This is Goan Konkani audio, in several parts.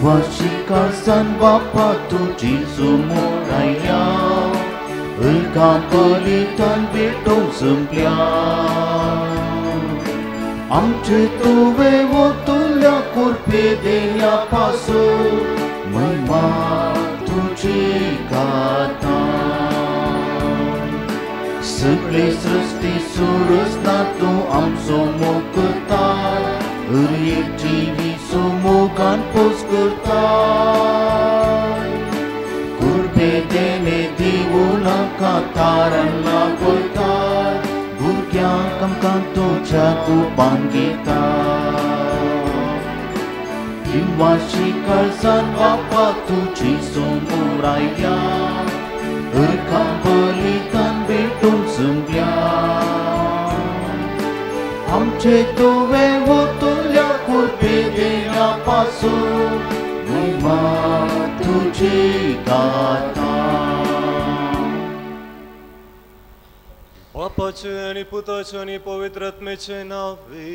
जिवाशी काळसान बापा तुजी सुमोरायल्या उरकां बलिदान भेटोवंक जमल्या आमचे तुवें वतल्या कुरपे देण्या पासून महिमा तुजी गाता सगळी सृष्टी सुरस ना तूं आमचो मोग करता हर एक जिवी सुमोगान पोस करता कुरपे देणे दिवूं नाका तारण लागोता भुरग्यांक आमकां तुज्या कुपान घेता जिवाशी काळसान बापा तुजी समोर आयल्या उरकां बलिदान भेटूंक जमल्या आमचे तुवें वतल्या कुरपे देण्या पासून महिमा तुजी गाता. बापाचे आनी पुताचे आनी पवित्र आत्म्याचे नांवे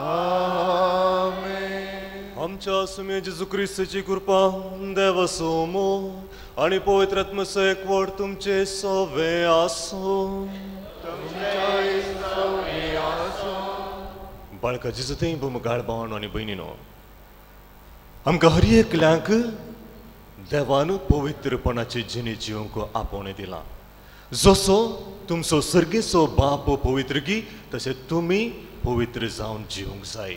आमेन. आमच्या सुम्या जेजू क्रिस्ताची कृपा देवाचो मोग आनी पवित्र आत्म्याचो एकवट तुमचे सवे आसूं. बाळका जेजू थंय गाळ भावानो आनी भयणीनो, आमकां हर एकल्यांक देवान पवित्रपणाचे जिणे जिवंक आपोवणें दिलां. जसो तुमचो सर्गेचो बाप पवित्र की तशें तुमी पवित्र जावन जिवंक जाय.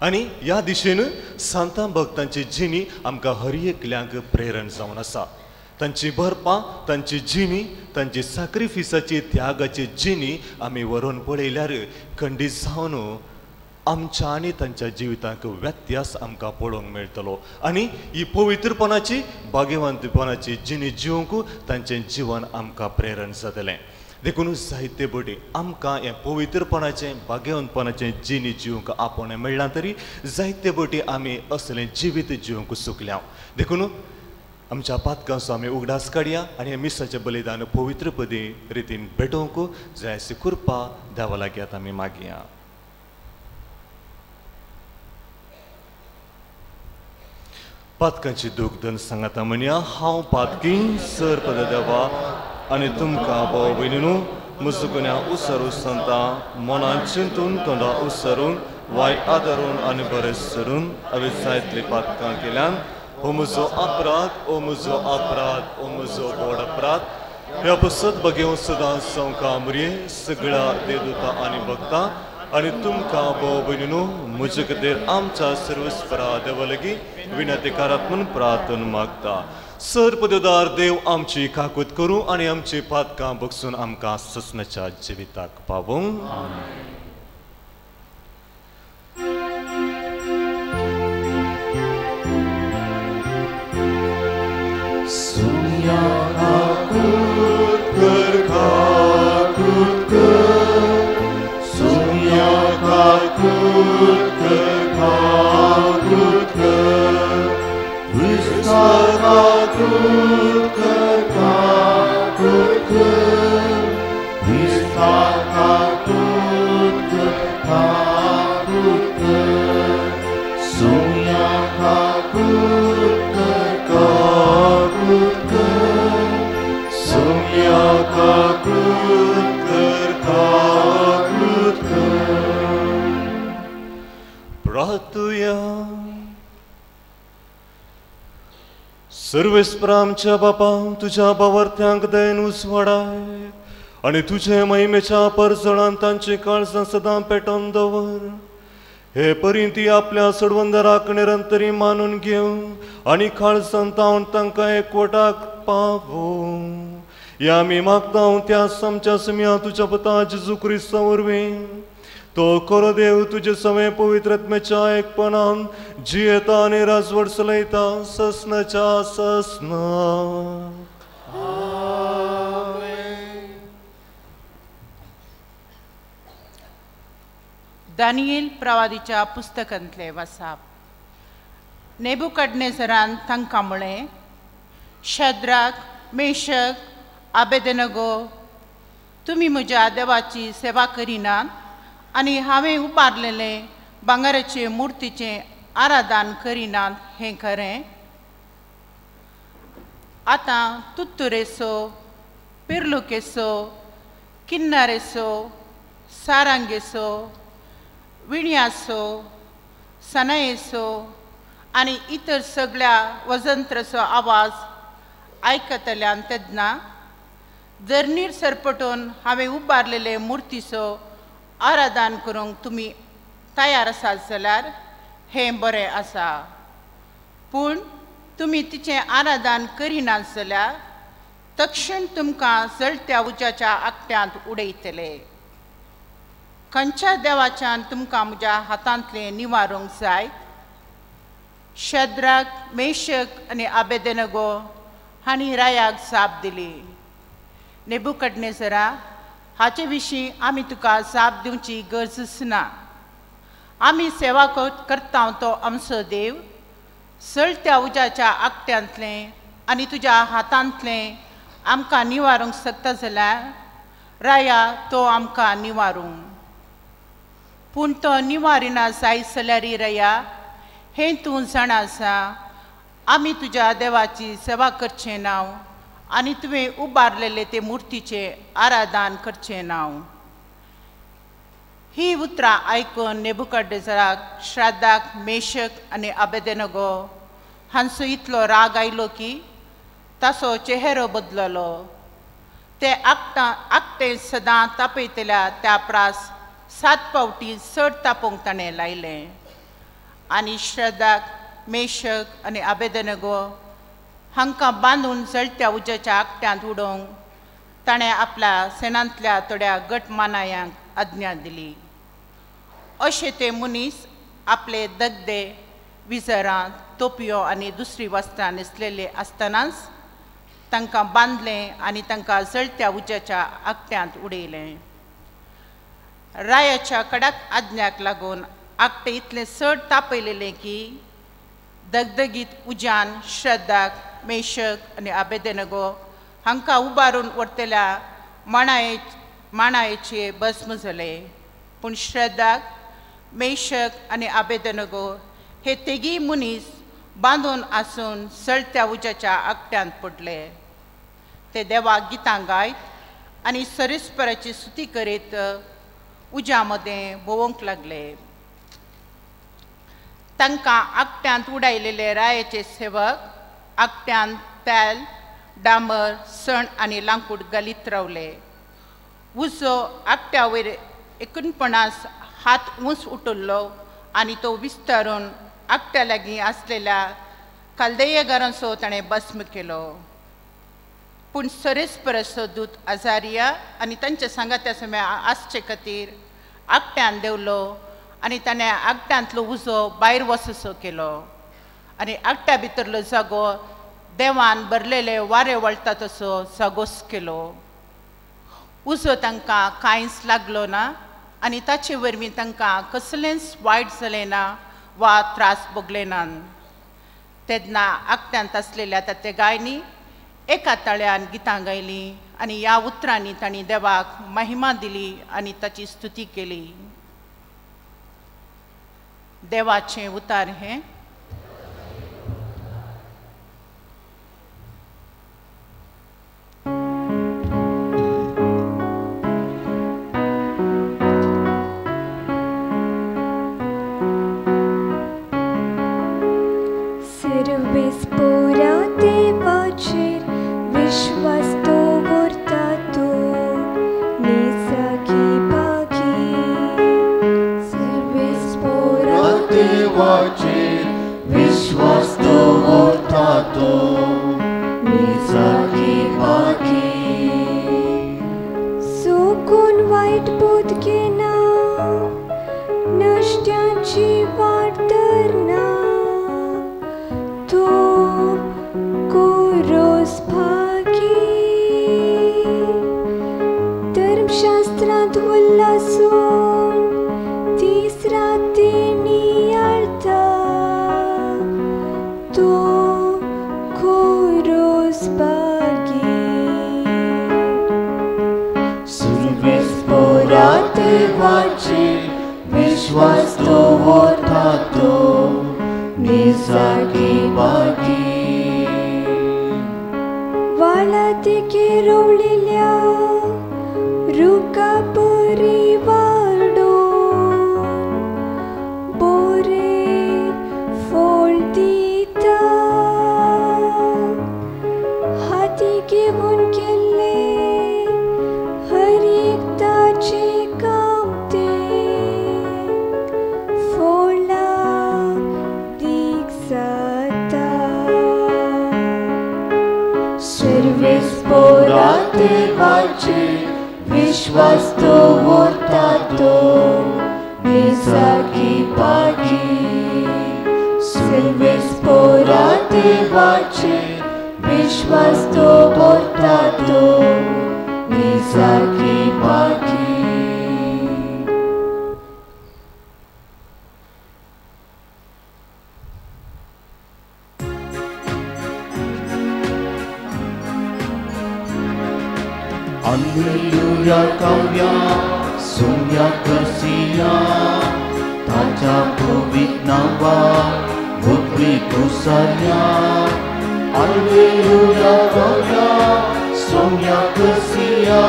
आनी ह्या दिशेन सांतां भक्तांची जिणी आमकां हर एकल्यांक प्रेरण जावन आसा. तांची बरपां, तांची जिणी, तांची साक्रिफिसाची त्यागाची जिणी आमी व्हरून पळयल्यार खंडीत जावन आमच्या आनी तांच्या जिवितांक व्यत्यास आमकां पळोवंक मेळटलो. आनी ही पवित्रपणाची भाग्यवंतपणाची जिणी जिवंक तांचें जिवन आमकां प्रेरण जातलें. देखून जायते बडी आमकां हें पवित्रपणाचें भाग्यवंतपणाचें जिणी जिवंक आपोवणें मेळ्ळां तरी जायते बटी आमी असलें जिवीत जिवंक चुकल्या. देखून आमच्या पातकांचो आमी उगडास काडया आनी हें मिसाचें बलिदान पवित्रपदी रितीन भेटोवंक जाय अशी कृपा देवा लागीं आतां आमी मागया. पातकांची दूख धन सांगाता म्हणया, हांव पातकी सर पद देवा आनी तुमकां भाव भयणीनू मुजुगुन्या उसरून सांगता मनान चिंतून तोंडा उसरून वाय आदारून आनी बरें सरून हांवें जायतलीं पातकां केल्यान. हो म्हजो अपराध, ओ म्हजो अपराध, ओ म्हजो व्हड अपराध. ह्या पसत बगेवं सदां संवका मुरये सगळ्या देवदूता आनी भक्तां आनी तुमकां भाव भयणीनू म्हजे खातीर आमच्या सर्वस्परा देवा लागीं विनंतीकारात म्हूण प्रार्थना मागता. सर पददार देव आमची काकूत करूं आनी आमची पातकां बगसून आमकां ससनाच्या जिविताक पावूं. सुम्या काकूत कर, काकूत कर, सुम्या काकूत कर, काकूत कर, क्रिस्ता काकूत कर, काकूत कर, क्रिस्ता काकूत कर, काकूत कर, सुम्या काकूत कर, काकूत कर, सुम्या काकूत कर, काकूत कर. प्रार्थुया. सर्वेस्पर आमच्या बापा तुज्या बावर्थ्यांक दयेन उजवाडाय आनी तुजे महिमेच्या परजळान तांची काळजां सदां पेटोवन दवर. हे परी ती आपल्या सोडवंदराक निरंतरी मानून घेवं आनी काळजान तावन तांकां एकवटाक पावोवं. ह्या आमी मागता त्या आमच्या सुम्या तुज्या पुता जेजू क्रिस्ता वरवीं. तो खरो देव तुजे सवें पवित्र आत्म्याच्या एकपणान जियेता आनी राजवट चलयता ससनाच्या ससना. दानियल प्रवादीच्या पुस्तकांतले वसाप. नेबुकडनेझरान तांकां म्हळें, शद्राक, मेशक, आबेदनगो, तुमी म्हज्या देवाची सेवा करिनात आनी हांवें उबारलेले भांगराचे मुर्तीचें आराधन करिनात हें खरें? आतां तुत्तुरेचो, पिर्लुकेचो, किन्नारेचो, सारांगेचो, विणयाचो, सनायेचो आनी इतर सगळ्या वजंत्राचो आवाज आयकतल्यान तेन्ना जर्नीर सरपटून हांवें उबारलेले मुर्तीचो आराधन करूंक तुमी तयार आसात जाल्यार हें बरें आसा, पूण तुमी तिचें आराधन करिनात जाल्यार तक्षण तुमकां जळत्या उज्याच्या आकट्यांत उडयतले. खंयच्या देवाच्यान तुमकां म्हज्या हातांतलें निवारूंक जाय? शद्राक, मेशक आनी आबेदनगो हांणी रायाक जाप दिली, नेबुकडनेजरा, हाचे विशीं आमी तुका जाप दिवची गरजच ना. आमी सेवा करता तो आमचो देव जळत्या उज्याच्या आकट्यांतलें आनी तुज्या हातांतलें आमकां निवारूंक शकता जाल्यार राया तो आमकां निवारूं. पूण तो निवारिना जायत जाल्यार राया, हें तूं जाणा आसा, आमी तुज्या देवाची सेवा करचें नांव आनी तुवें उबारलेले ते मुर्तीचें आराधन करचें नांव. ही उतरां आयकून नेबुकडनेजराक श्राद्धाक, मेशक आनी आबेदनगो हांचो इतलो राग आयलो की ताचो चेहरो बदललो. ते आकटें सदां तापयतल्या त्या प्रास 7 फावटी चड तापोवंक ताणें लायलें आनी श्रद्धाक, मेशक आनी आबेदनगो हांकां बांदून जळत्या उज्याच्या आकट्यांत उडोवंक ताणें आपल्या सेनांतल्या थोड्या गट मानायांक आज्ञा दिली. अशे ते मनीस आपले दगदे, विजरां, तोपयो आनी दुसरी वस्त्रां न्हेसलेले आसतनाच तांकां बांदलें आनी तांकां जळत्या उज्याच्या आकट्यांत उडयलें. रायाच्या कडक आज्ञाक लागून आकटें इतलें चड तापयलेलें की दगदगीत उज्यान श्रद्धाक, मेशक आनी आबेदनगो हांकां उबारून व्हरतल्या माणायेचे भस्म जाले. पूण श्रद्धाक, मेशक आनी आबेदनगो हे तेगी मनीस बांदून आसून जळत्या उज्याच्या आकट्यांत पडले. ते देवाक गितां गायत आनी सरेस्पराची स्तुती करीत उज्या मदें भोंवंक लागले. तांकां आकट्यांत उडायलेले रायाचे सेवक आकट्यांत तेल, डांबर, सण आनी लांकूड घालीत रावले. उजो आकट्या वयर 49 हात उंच उठल्लो आनी तो विस्तारून आकट्या लागीं आसलेल्या कालदेयगारांचो ताणें भस्म केलो. पूण सरेस्पराचो दूत आजारिया आनी तांच्या सांगात्या समय आसचे खातीर आकट्यान देंवलो आनी ताणें आकट्यांतलो उजो भायर वचसो केलो आनी आकट्या भितरलो जागो देवान भरलेले वारें वळटा तसो जागोच केलो. उजो तांकां कांयच लागलो ना आनी ताचे वरवीं तांकां कसलेंच वायट जालें ना वा त्रास भोगले ना. तेन्ना आकट्यांत आसलेल्या तात्या गायनी एका ताळ्यान गितां गायलीं आनी ह्या उतरांनी तांणी देवाक महिमा दिली आनी ताची स्तुती केली. देवाचें उतार हें. विश्वास दवरता तूं निजाकी बागी सर्वेस्पोरा देवाचेर विश्वास दवरता तूं निजाकी बागी सुकून वायट बोध घेना नश्ट्यांची वाट धरना तूं कुरोस भागी धर्मशास्त्रांत उल्लासून दीस राती नियाळता तूं कुरोस भागी निसाकी बागी वाळातिके रोवलेल्या रुका परी वाडो बोरे फोल दिता हाती घेवन केल्ले हर एकदाचे काम ते फोला दीक जाता. सर्वेस पोरा देवाचे विश्वास दवरता तो निसाकी बागी सर्वेस पोरा देवाचे विश्वास दवरता तो निसाकी बागी. Alleluia kavya Sumya Karsiya ताच्या पवित्र नावा भोगली कुसाल्या. Alleluia kavya Sumya Karsiya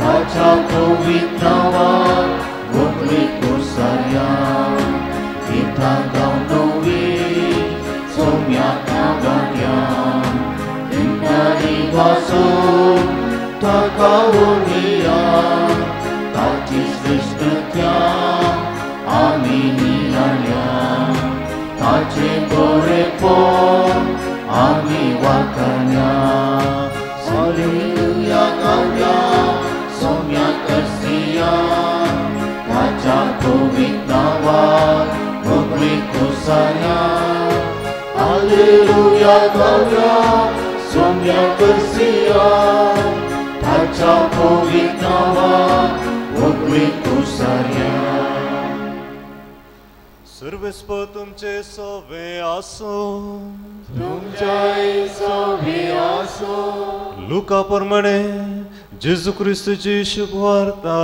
ताच्या पवित्र नावा भोगली कुसाल्या. गीता गावनोवी सोम्या गावया इंटारी वासो ताकावोनिया ताची श्रेष्ठत्या आमी निराळ्या ताचे बरेपण आमी वाखाण्या. हालेलुया गावया सोम्या करसिया ताच्या पवित्र नावाक भोगली कुसाल्या. हालेलुया गावया सोम्या करसिया ताच्या पवित्र नावाक भोगली कुसाल्या. सर्वेस्प तुमचे सवे आसो तुमच्याय सवे आसो. लुका प्रमाणे जेजू क्रिस्तूची शुभवार्ता.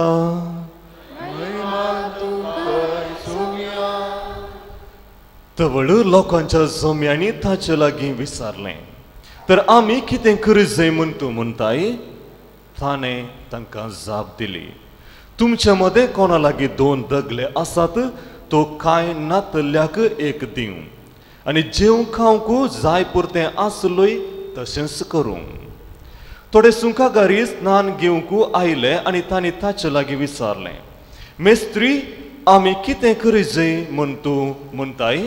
महिमा तुका सोम्या. तवळ लोकांच्या जम्यांनी ताचे लागीं विचारलें तर आमी कितें करूं जाय म्हूण तूं म्हणटाय. ताणें तांकां जाप दिली तुमचे मदें कोणा लागीं दोन दगले आसात तो कांय नातल्याक एक दिवं आनी जेवंक खावंक जाय पुरतें आसलोय तशेंच करूं. थोडे सुंकागारी स्नान घेवंक आयले आनी तांणी ताचे लागीं विचारलें मेस्त्री आमी कितें करूं जाय म्हूण तूं म्हणटाय.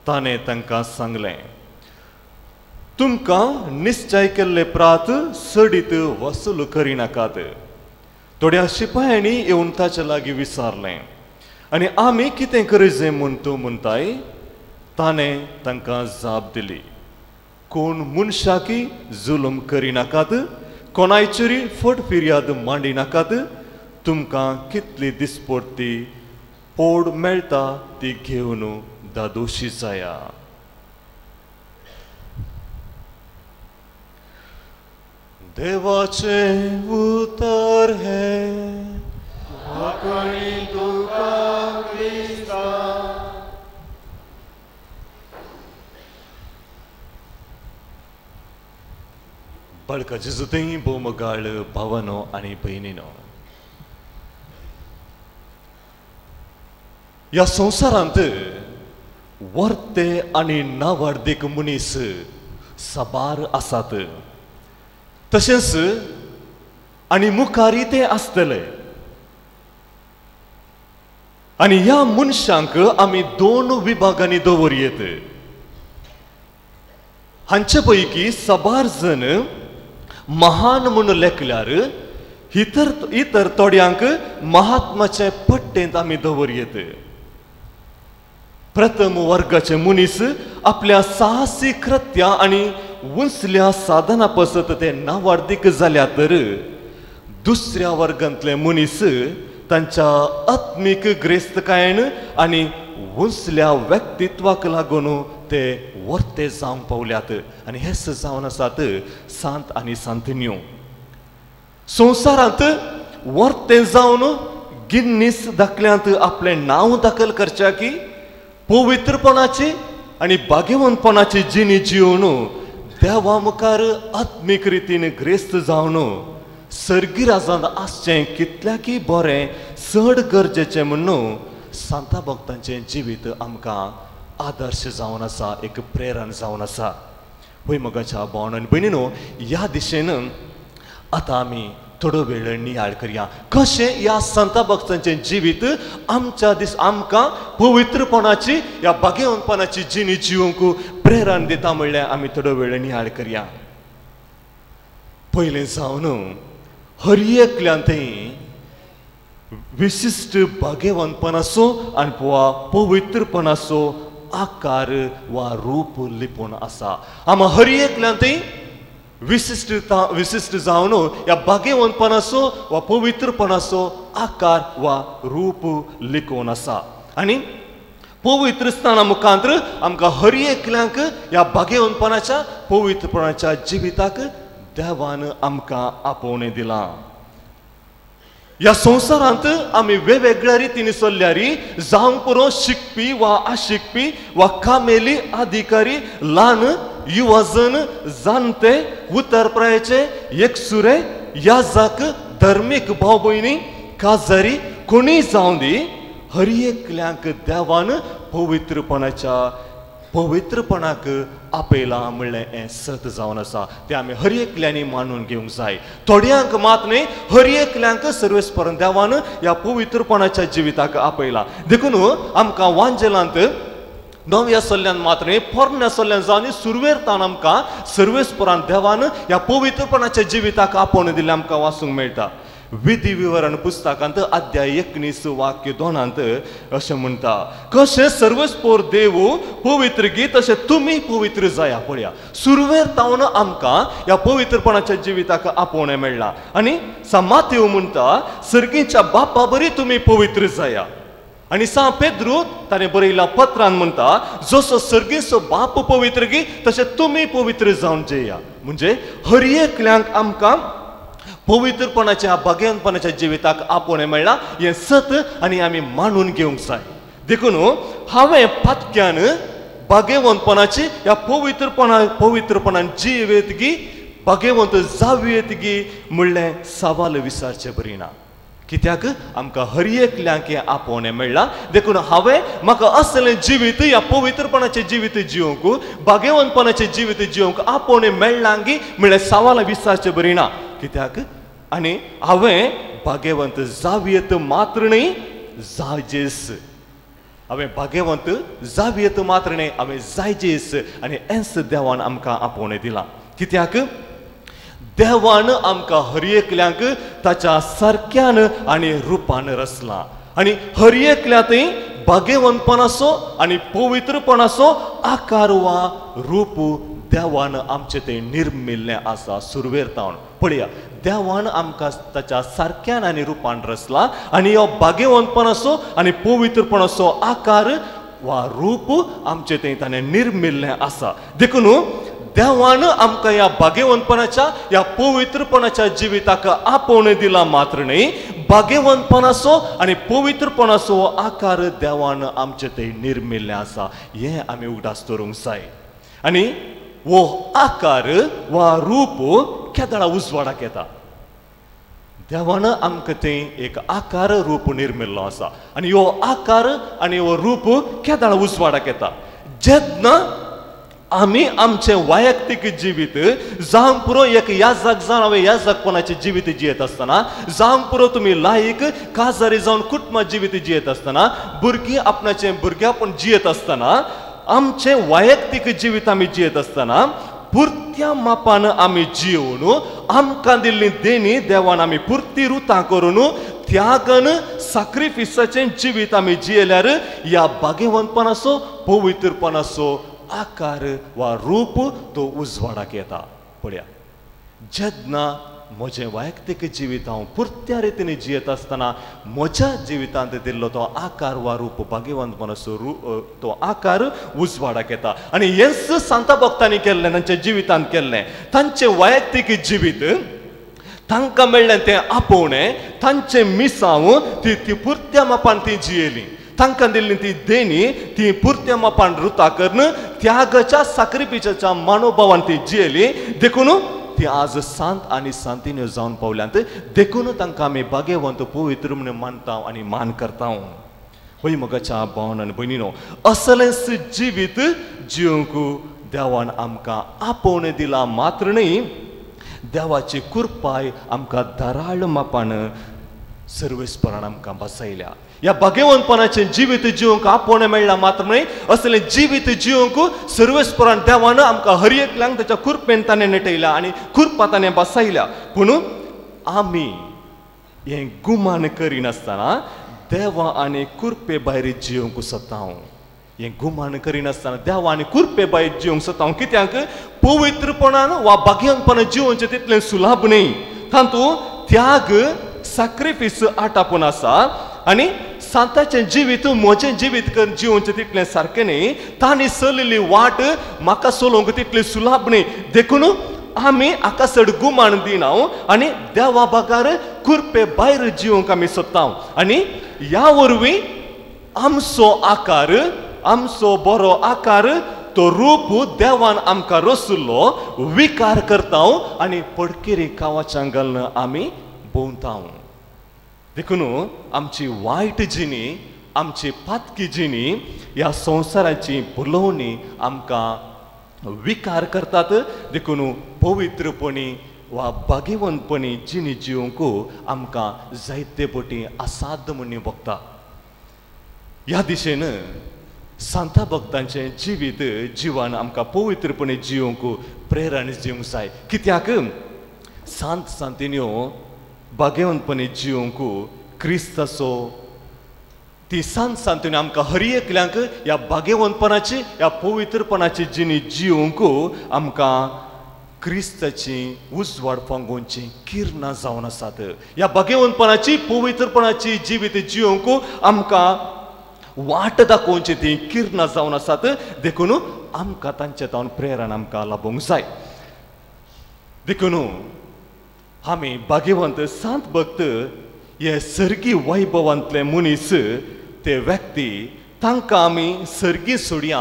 ताणें तांकां सांगलें तुमकां निश्चय केल्ले प्रात सडीत वसूल करिनाकात. थोड्या शिपायांनी येवन ताचे लागीं विचारलें आनी आमी कितें करूं जाय म्हूण तूं म्हणटाय. ताणें तांकां जाप दिली कोण मनशाकी जुलूम करिनाकात कोणायचेरी फट फिर्याद मांडिनाकात. तुमकां कितली दिसपडटी पोड मेळटा ती घेवन दादोशी जाया. देवाचें उतर हें वाखाणी तुका क्रिस्ता. बाळका जेजू थंय भोवमगाळ भावानो आनी भयणीनो, ह्या संवसारांत वर्ते आनी नावार्दीक मनीस साबार आसात तशेंच आनी मुखारी ते आसतले आनी ह्या मनशांक आमी दोन विभागांनी दवरयेत. हांचे पैकी साबार जण महान म्हूण लेखल्यार इतर थोड्यांक महात्माचे पट्टेंत आमी दवरयेत. प्रथम वर्गाचे मनीस आपल्या साहसी कृत्या आनी उंचल्या साधना पसत ते नावार्दीक जाल्या तर दुसऱ्या वर्गांतले मनीस तांच्या आत्मीक ग्रेस्तकायेन आनी उंचल्या व्यक्तित्वाक लागून ते वर्ते जावंक पावल्यात आनी हेच जावन आसात सांत आनी सांतन्यो. संवसारांत वर्ते जावन गिन्नीस दाखल्यांत आपलें नांव दाखल करच्या की पवित्रपणाची आनी भाग्यवंतपणाची जिणी जिवन देवा मुखार आत्मीक रितीन ग्रेस्त जावन सर्गी राजांत आसचें कितल्याकी बरें चड गरजेचें म्हणून सांता भक्तांचें जिवीत आमकां आदर्श जावन आसा, एक प्रेरण जावन आसा. पळय मोगाच्या भावण आनी भयणीनो, ह्या दिशेन आतां आमी थोडो वेळ नियाळ करया कशें ह्या संता भक्तांचें जिवीत आमच्या दीस आमकां पवित्रपणाची ह्या भाग्यवंतपणाची जिणी जिवंक प्रेरण दिता म्हणल्यार आमी थोडो वेळ नियाळ करया. पयलें जावन हर एकल्यान थंय विशिश्ट भाग्यवंतपणाचो आनी वा पवित्रपणाचो आकार वा रूप लिपून आसा. आमा हर एकल्यान थंय विशिश्ट जावन ह्या भाग्यवंतपणाचो वा पवित्रपणाचो आकार वा रूप लिखून आसा. आनी पवित्र स्थाना मुखांतर आमकां हर एकल्यांक ह्या भाग्यवंतपणाच्या पवित्रपणाच्या जिविताक देवान आमकां आपोवणें दिलां. ह्या संवसारांत आमी वेगवेगळ्या रितीन चल्ल्यार जावंक पुरो शिकपी वा आशिकपी वा कामेली अधिकारी, ल्हान युवजन, जाणटे, उतर प्रायेचे, एकसुरे, याजक, धर्मीक भाव भयणी, काजारी कोणीय जावं दी, हर एकल्यांक देवान पवित्रपणाक आपयलां म्हणलें हें सत जावन आसा. तें आमी हर एकल्यांनी मानून घेवंक जाय. थोड्यांक मात न्हय, हर एकल्यांक सर्वेस्परण देवान ह्या पवित्रपणाच्या जिविताक आपयलां. देखून आमकां वांजेलांत नव्या सल्ल्यान मात्र न्हय, पोरण्या सल्ल्यान जावन सुरवेर तावन आमकां सर्वेस्परान देवान ह्या पवित्रपणाच्या जिविताक आपोवन दिल्लें आमकां वाचूंक मेळटा. विधी विवरण पुस्तकांत अध्याय 19 वाक्य 2 अशें म्हणटा, कशें सर्वस्पोर देव पवित्र गी तशें तुमी पवित्र जाया. पळया सुरवेर तावन आमकां ह्या पवित्रपणाच्या जिविताक आपोवणें मेळ्ळां. आनी मातेव म्हणटा सर्गीच्या बापा बरी तुमी पवित्र जाया. आनी सा पेद्रू ताणें बरयल्या पत्रान म्हणटा जसो सर्गीचो बाप पवित्र गी तशें तुमी पवित्र जावन जेया. म्हणजे हर एकल्यांक आमकां पवित्रपणाच्या भाग्यवंतपणाच्या जिविताक आपोवणें मेळ्ळां हें सत आनी आमी मानून घेवंक जाय. देखून हांवें पातक्यान भाग्यवंतपणाची ह्या पवित्रपणान जियेत गी भाग्यवंत जावयेत गी म्हणलें सवाल विचारचें बरी ना. कित्याक आमकां हर एकल्यांक हें आपोवणें मेळ्ळां. देखून हांवें म्हाका असलें जिवीत ह्या पवित्रपणाचें जिवीत जिवंक भाग्यवंतपणाचें जिवीत जिवंक आपोवणें मेळ्ळां गी म्हणल्यार सवाल विचारचें बरी ना. कित्याक आनी हांवें भाग्यवंत जावयेत मात्र न्हय जायजेस, हांवें भाग्यवंत जावयेत मात्र न्हय हांवें जायजेस. आनी हेंच देवान आमकां आपोवणें दिलां. कित्याक देवान आमकां हर एकल्यांक ताच्या सारक्यान आनी रुपान रचलां आनी हर एकल्या थंय भाग्यवंतपणाचो आनी पवित्रपणाचो आकार वा रूप देवान आमचें थंय निर्मिल्लें आसा सुरवेर तावन. पळया देवान आमकां ताच्या सारक्यान आनी रुपान रचला आनी हो भाग्यवंतपणाचो आनी पवित्रपणाचो आकार वा रूप आमचें थंय ताणें निर्मिल्लें आसा. देखून देवान आमकां ह्या भाग्यवंतपणाच्या ह्या पवित्रपणाच्या जिविताक आपोवणें दिलां मात्र न्हय, भाग्यवंतपणाचो आनी पवित्रपणाचो आकार देवान आमचें थंय निर्मिल्लें आसा हें आमी उगडास दवरूंक जाय. आनी वो आकार वा रूप केदळा उजवाडाक येता. देवान आमकां थंय एक आकार रूप निर्मिल्लो आसा आनी हो आकार आनी हो रूप केदळा उजवाडाक येता. जेन्ना आमी आमचें वैयक्तीक जिवीत जावंक पुरो एक याजक जावन हांवें याजकपणाचें जिवीत जियेत आसतना, जावंक पुरो तुमी लायक काजारी जावन कुटुंबा जिवीत जियेत आसतना, भुरगीं आपणाचें भुरग्यापण जियेत आसतना, आमचें वैयक्तीक जिवीत आमी जियेत आसतना पुरत्या मापान आमी जिवन आमकां दिल्ली देणी देवान आमी पुरती रुतां करून त्यागन साक्रिफिसाचें जिवीत आमी जियेल्यार ह्या भाग्यवंतपणाचो पवित्रपणाचो आकार वा रूप तो उजवाडाक येता. पळया जेन्ना म्हजें वैयक्तीक जिवीत हांव पुरत्या रितीन जियेत आसतना म्हज्या जिवितांत दिल्लो तो आकार वा रूप भाग्यवंतपणाचो तो आकार उजवाडाक येता. आनी हेंच सांता भक्तांनी केल्लें, तांच्या जिवितांत केल्लें. तांचें वैयक्तीक जिवीत तांकां मेळ्ळें तें आपोवणें, तांचें मिसांव ती ती पुरत्या मापान ती जियेली. तांकां दिल्ली ती देणी ती पुरत्या मापान रुता करून त्यागाच्या साक्रिफिसाच्या मनोभावान ती जियेली. देखून ती आज सांत आनी सांतिन्यो जावन पावल्यांत. देखून तांकां आमी भाग्यवंत पवित्र म्हणून मानता आनी मान करता. हय म्हज्या भावन आनी भयणीनो, असलेंच जिवीत जिवंक देवान आमकां आपोवणें दिलां मात्र न्हय, देवाची कृपाय आमकां धाराळ मापान सर्वेस्परान आमकां बसयल्या. ह्या भाग्यवंतपणाचें जिवीत जिवंक आपोवणें मेळ्ळां मात्र न्हय, असलें जिवीत जिवंक सर्वेस्परान देवान आमकां हर एकल्यांक ताच्या कृपेन ताणें नेटयल्या आनी कृपा ताणें बसयल्या. पूण आमी हें गुमान करिनासतना देवा आनी कृपे भायर जिवंक सोदता. हें गुमान करिनासतना देवा आनी कृपे भायर जिवंक सोदता. कित्याक पवित्रपणान वा भाग्यवंतपणान जिवनचें तितलें सुलभ न्हय. तातूंत त्याग साक्रिफीस आटापून आसा आनी सांताचें जिवीत म्हजें जिवीत करून जिवनचें तितलें सारकें न्हय. तांणी चलिल्ली वाट म्हाका चलोवंक तितली सुलभ न्हय. देखून आमी हाका चड गुमान दिना आनी देवा बगर कृपे भायर जिवंक आमी सोदता. आनी ह्या वरवीं आमचो आकार, आमचो बरो आकार, तो रूप देवान आमकां रसुल्लो विकार करता आनी पडकेरी कावाच्यां घालून आमी भोंवता. देखून आमची वायट जिणी, आमची पातकी जिणी ह्या संवसाराची भुलोवणी आमकां विकार करतात. देखून पवित्रपणी वा भाग्यवंतपणी जिणी जिवंक आमकां जायते पटी असाध्य म्हूण भोगता. ह्या दिशेन सांता भक्तांचें जिवीत जिवन आमकां पवित्रपणी जिवंक प्रेरणा दिवंक जाय. कित्याक सांत सांतिन्यो भाग्यवंतपणी जिवंक क्रिस्ताचो ती सांत सांतिन्यो आमकां हर एकल्यांक ह्या भाग्यवंतपणाची ह्या पवित्रपणाची जिणी जिवंक आमकां क्रिस्ताची उजवाड फांगोवची किरणां जावन आसात. ह्या भाग्यवंतपणाची पवित्रपणाची जिवीत जिवंक आमकां वाट दाखोवची ती किरणां जावन आसात. देखून आमकां तांचे तावन प्रेरणा आमकां लाबोवंक जाय. देखून आमी भाग्यवंत सांत भक्त हे सर्गी वैभवांतले मनीस, ते व्यक्ती, तांकां आमी सर्गी सोडया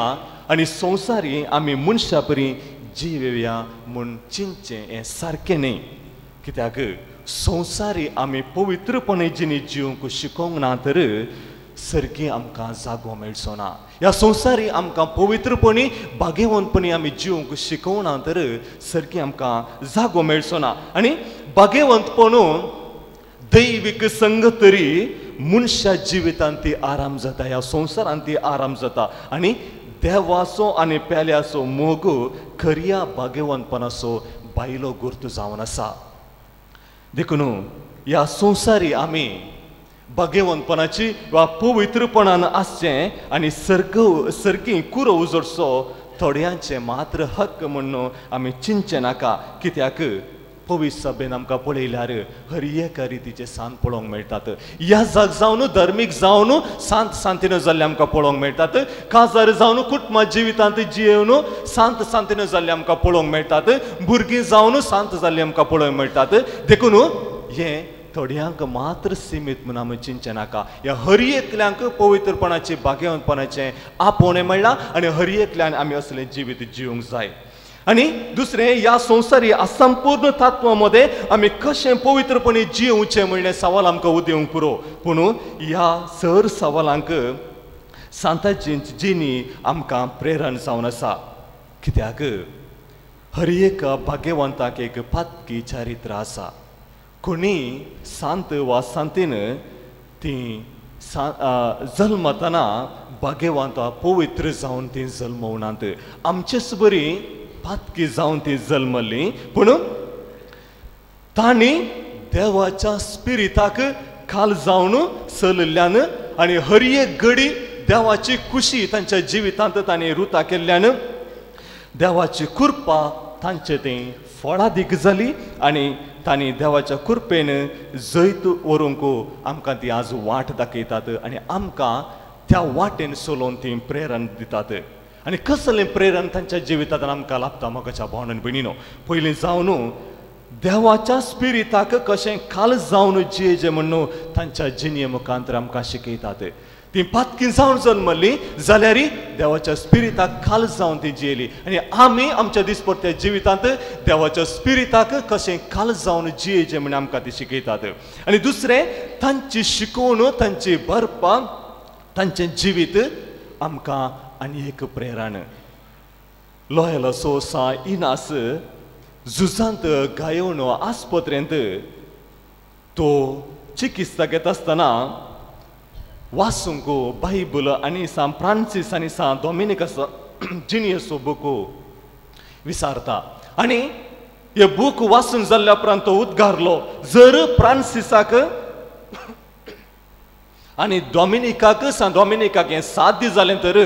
आनी संवसारी आमी मनशां परी जिवेया म्हूण चिंतचें हें सारकें न्हय. कित्याक संवसारी आमी पवित्रपणे जिणी जिवंक शिकोवंक ना तर सर्गी आमकां जागो मेळचो ना. ह्या संवसारी आमकां पवित्रपणी भाग्यवंतपणी आमी जिवंक शिकोवना तर सर्गी आमकां जागो मेळचो ना. आनी भाग्यवंतपण दैवीक संग तरी मनशा जिवितांत ती आराम जाता, ह्या संवसारांत ती आराम जाता. आनी देवाचो आनी पेल्याचो मोग खऱ्या भाग्यवंतपणाचो बायलो गुर्त जावन आसा. देखून ह्या संवसारी आमी भाग्यवंतपणाची वा पवित्रपणान आसचें आनी सर्गी कुरो उजोडचो थोड्यांचें मात्र हक्क म्हणून आमी चिंतचें नाका. कित्याक पवित्र सभेन आमकां पळयल्यार हर एका रितीचे सांत पळोवंक मेळटात. ह्या जाग जावन धर्मीक जावन सांत सांतिनो जाल्ले आमकां पळोवंक मेळटात. काजार जावन कुटुंबा जिवितांत जियेवन सांत सांतिनो जाल्ले आमकां पळोवंक मेळटात. भुरगीं जावन सांत जाल्ले आमकां पळोवंक मेळटात. देखून हें थोड्यांक मात्र सिमीत म्हूण आमी चिंतचें नाका. ह्या हर एकल्यांक पवित्रपणाचें भाग्यवंतपणाचें आपोवणें मेळ्ळां आनी हर एकल्यान आमी असलें जिवीत जिवंक जाय. आनी दुसरें, ह्या संवसारी असंपूर्ण तत्वा मदें आमी कशें पवित्रपणे जिवचें म्हणलें सवाल आमकां उदेवंक पुरो. पूण ह्या सर सवालांक सांताची जिणी आमकां प्रेरण जावन आसा. कित्याक हर एक भाग्यवंताक एक पातकी चारित्र आसा. कोणी सांत वा सांतीन ती जल्मतना भाग्यवंत पवित्र जावन ती जल्मवनात. आमचेच बरी पातकी जावन ती जल्मली, पूण तांणी देवाच्या स्पिरिताक खाल जावन चलिल्ल्यान आनी हर एक घडी देवाची खुशी तांच्या जिवितांत तांणी रुता केल्ल्यान देवाची कृपा तांचे ती फळादीक जाली आनी तांणी देवाच्या कृपेन जैत व्हरूंक आमकां ती आज वाट दाखयतात आनी आमकां त्या वाटेन चलोवन ती प्रेरण दितात. आनी कसलें प्रेरण तांच्या जिवितांत आमकां लाभता म्हज्या भावन आनी भयणीनो, पयलीं जावन देवाच्या स्पिरिताक कशें खाल जावन जियेचें म्हणून तांच्या जिणे मुखांतर आमकां शिकयतात. ती पातकी जावन जल्मल्ली जाल्यार देवाच्या स्पिरिताक खाल जावन ती जियेली. आनी आमी आमच्या दिसपट्ट्या जिवितांत देवाच्या स्पिरिताक कशें खाल जावन जियेचें म्हण आमकां ती शिकयतात. आनी दुसरें तांची शिकोवण, तांची बरपां, तांचें जिवीत आमकां आनी एक प्रेरण. लोयला सोसा इनास झुजांत गायोवन आस्पत्रेंत तो चिकित्सा घेता आसतना वासूंक बायबल आनी सांत फ्रांसीस आनी सांत डॉमिनिकस जिनियसो बूक विसारता. आनी हे बूक वाचून जाल्ल्या उपरांत तो उद्गारलो, जर फ्रांसिसाक आनी डॉमिनिकाक सांत डॉमिनिकाक हें साध्य जालें तर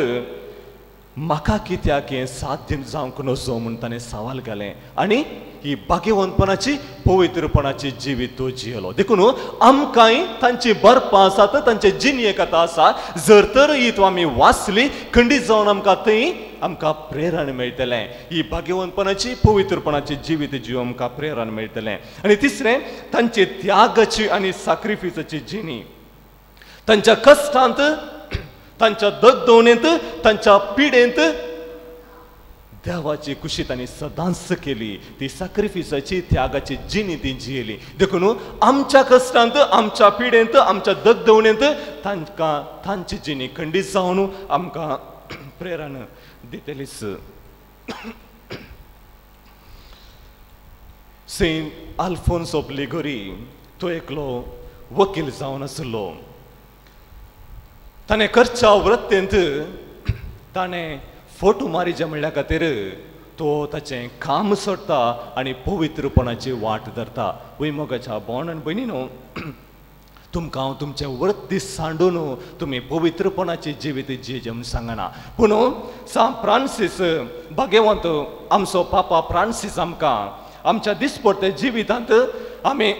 म्हाका कित्याक हें साध्य जावंक नजो म्हूण ताणें सवाल घालें. आनी ही भाग्यवंतपणाची पवित्रपणाची जिवीत तो जियेलो. देखून आमकांय तांची बरपां आसात, तांचे जिणये कथा आसा, जर तर ही तूं आमी वाचली खंडीत जावन आमकां थंय आमकां प्रेरण मेळटलें. ही भाग्यवंतपणाची पवित्रपणाची जिवीत जीव आमकां प्रेरण मेळटलें. आनी तिसरें तांची त्यागाची आनी साक्रिफिसाची जिणी, तांच्या कश्टांत, तांच्या दगदवणेंत, तांच्या पिडेंत देवाची कुशी तांणी सदांच केली. ती साक्रिफिसाची त्यागाची जिणी ती जियेली. देखून आमच्या कश्टांत, आमच्या पिडेंत, आमच्या दगदवणेंत तांकां तांची जिणी खंडीत जावन आमकां प्रेरण दितलीच. सेंट आल्फोन्स ऑफ लिगोरी तो एकलो वकील जावन आसलो. ताणें करच्या वृत्तेंत ताणें फोटो मारिजे म्हणल्या खातीर तो ताचें काम सोडटा आनी पवित्रपणाची वाट धरता. वय मोगाच्या भोवन आनी भयणीनो, तुमकां हांव तुमचें वृत्ती सांडून तुमी पवित्रपणाची जिवीत जियेचें म्हूण सांगना, पूण सांत फ्रांसीस भाग्यवंत आमचो पापा फ्रांसीस आमकां आमच्या दिसपट्ट्या जिवितांत आमी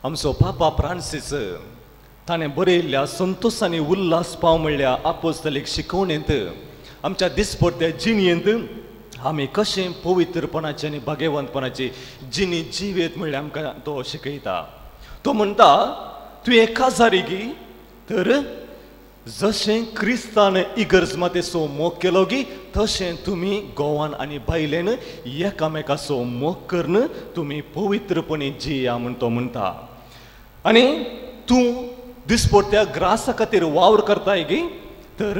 आमचो पापा फ्रांसीस ताणें बरयल्ल्या संतोश आनी उल्हास पाव म्हणल्या आपोस्तलीक शिकवणेंत आमच्या दिसपट्ट्या जिणयेंत आमी कशें पवित्रपणाचें आनी भाग्यवंतपणाची जिणी जिवेत म्हणल्यार आमकां तो शिकयता. तो म्हणटा, तूं एकाजारी गी तर जशें क्रिस्तान इगर्ज मातेचो मोग केलो गी तशें तुमी गोवान आनी बायलेन एकामेकाचो मोग करून तुमी पवित्रपणे जिया म्हूण तो म्हणटा. आनी तूं दिसपट्ट्या ग्रासा खातीर वावर करताय गी तर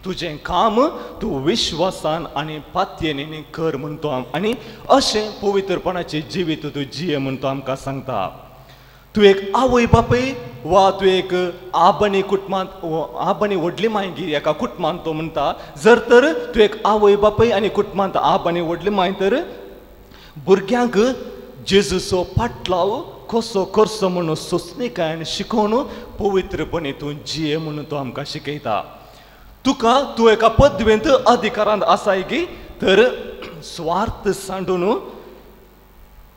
तुजें काम तूं विश्वासान आनी पातयेन कर म्हूण तो आनी अशें पवित्रपणाचें जिवीत तूं जिये म्हूण तो आमकां सांगता. तूं एक आवय बापूय वा तूं एक आबणी कुटुंबांत आबणी व्हडली माय गी एका कुटुंबांत तो म्हणटा, जर तर तूं एक आवय बापूय आनी कुटुंबांत आबणी व्हडली माय तर भुरग्यांक जेजूचो पाटलाव कसो करचो म्हणून सोंसणीकायेन शिकोवन पवित्रपणे तूं जिये म्हणून तो आमकां शिकयता. तुका तूं एका पदवेंत अधिकारांत आसाय गी तर स्वार्थ सांडून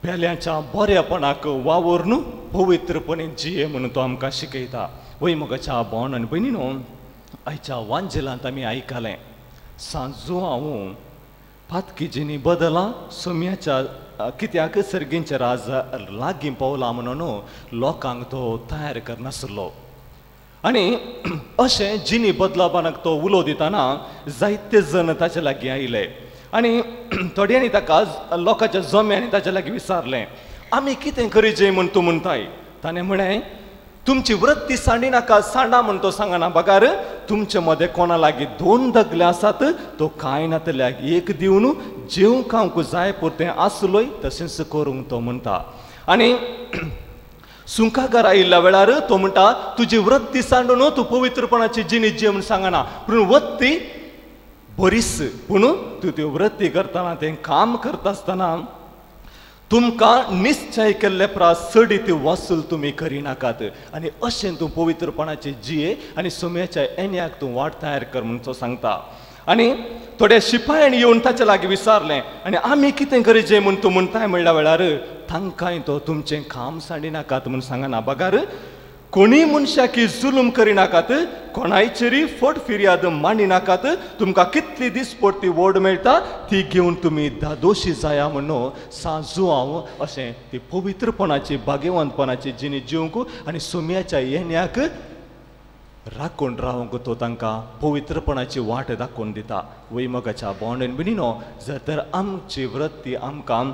पेल्याच्या बऱ्यापणाक वावरून पवित्रपणे जिये म्हणून तो आमकां शिकयता. वय मोगाच्या भोवन आनी भयणीनो, आयच्या वांजेलांत आमी आयकलें सांजो हांव पातकीजीनी बदला सोम्याच्या कित्याक सर्गींच्या राज लागीं पावला म्हणून लोकांक तो तयार करनासलो. आनी अशें जिनी बदलापणाक तो उलो दितना जायते जण ताचे लागीं आयले आनी थोड्यांनी ताका लोकांच्या जम्यांनी ताच्या लागीं विचारलें, आमी कितें करीजे म्हूण तूं म्हणटाय? ताणें म्हळें, तुमची वृत्ती सांडी नाका, सांडा म्हूण तो सांगना, बगार तुमचे मदें कोणा लागीं दोन दगले आसात तो कांय नातल्याक एक दिवन जेवंक खावंक जाय पुरतें आसलोय तशेंच करूंक तो म्हणटा. आनी सुंकाकार आयिल्ल्या वेळार तो म्हणटा, तुजी वृत्ती सांडून तूं पवित्रपणाची जिणी जिये म्हूण सांगना, पूण वृत्ती बरीच, पूण तूं त्यो वृत्ती करतना तें काम करता आसतना तुमकां निश्चय केल्ले प्रास चडीत वसूल तुमी करिनाकात आनी अशें तूं पवित्रपणाचे जिये आनी सोम्याच्या येण्याक तूं वाट तयार कर म्हूण तो सांगता. आनी थोड्या शिपायांनी येवन ताच्या लागीं विचारलें, आनी आमी कितें करीजे म्हूण तूं म्हणटाय म्हणल्या वेळार तांकांय तो तुमचें काम सांडिनाकात म्हूण सांगना, बगार कोणी मनशाकी जुलूम करिनाकात, कोणायचेरी फट फिर्याद मांडिनाकात, तुमकां कितली दिसपडटी वड मेळटा ती घेवन तुमी धादोशी जाया म्हणून सांजू हांव अशें ती पवित्रपणाची भाग्यवंतपणाची जिणी जिवंक आनी सोम्याच्या येण्याक राखून रावंक तो तांकां पवित्रपणाची वाट दाखोवन दिता. वय मोगाच्या भोंवडेन भयणीनो, जर तर आमची वृत्ती आमकां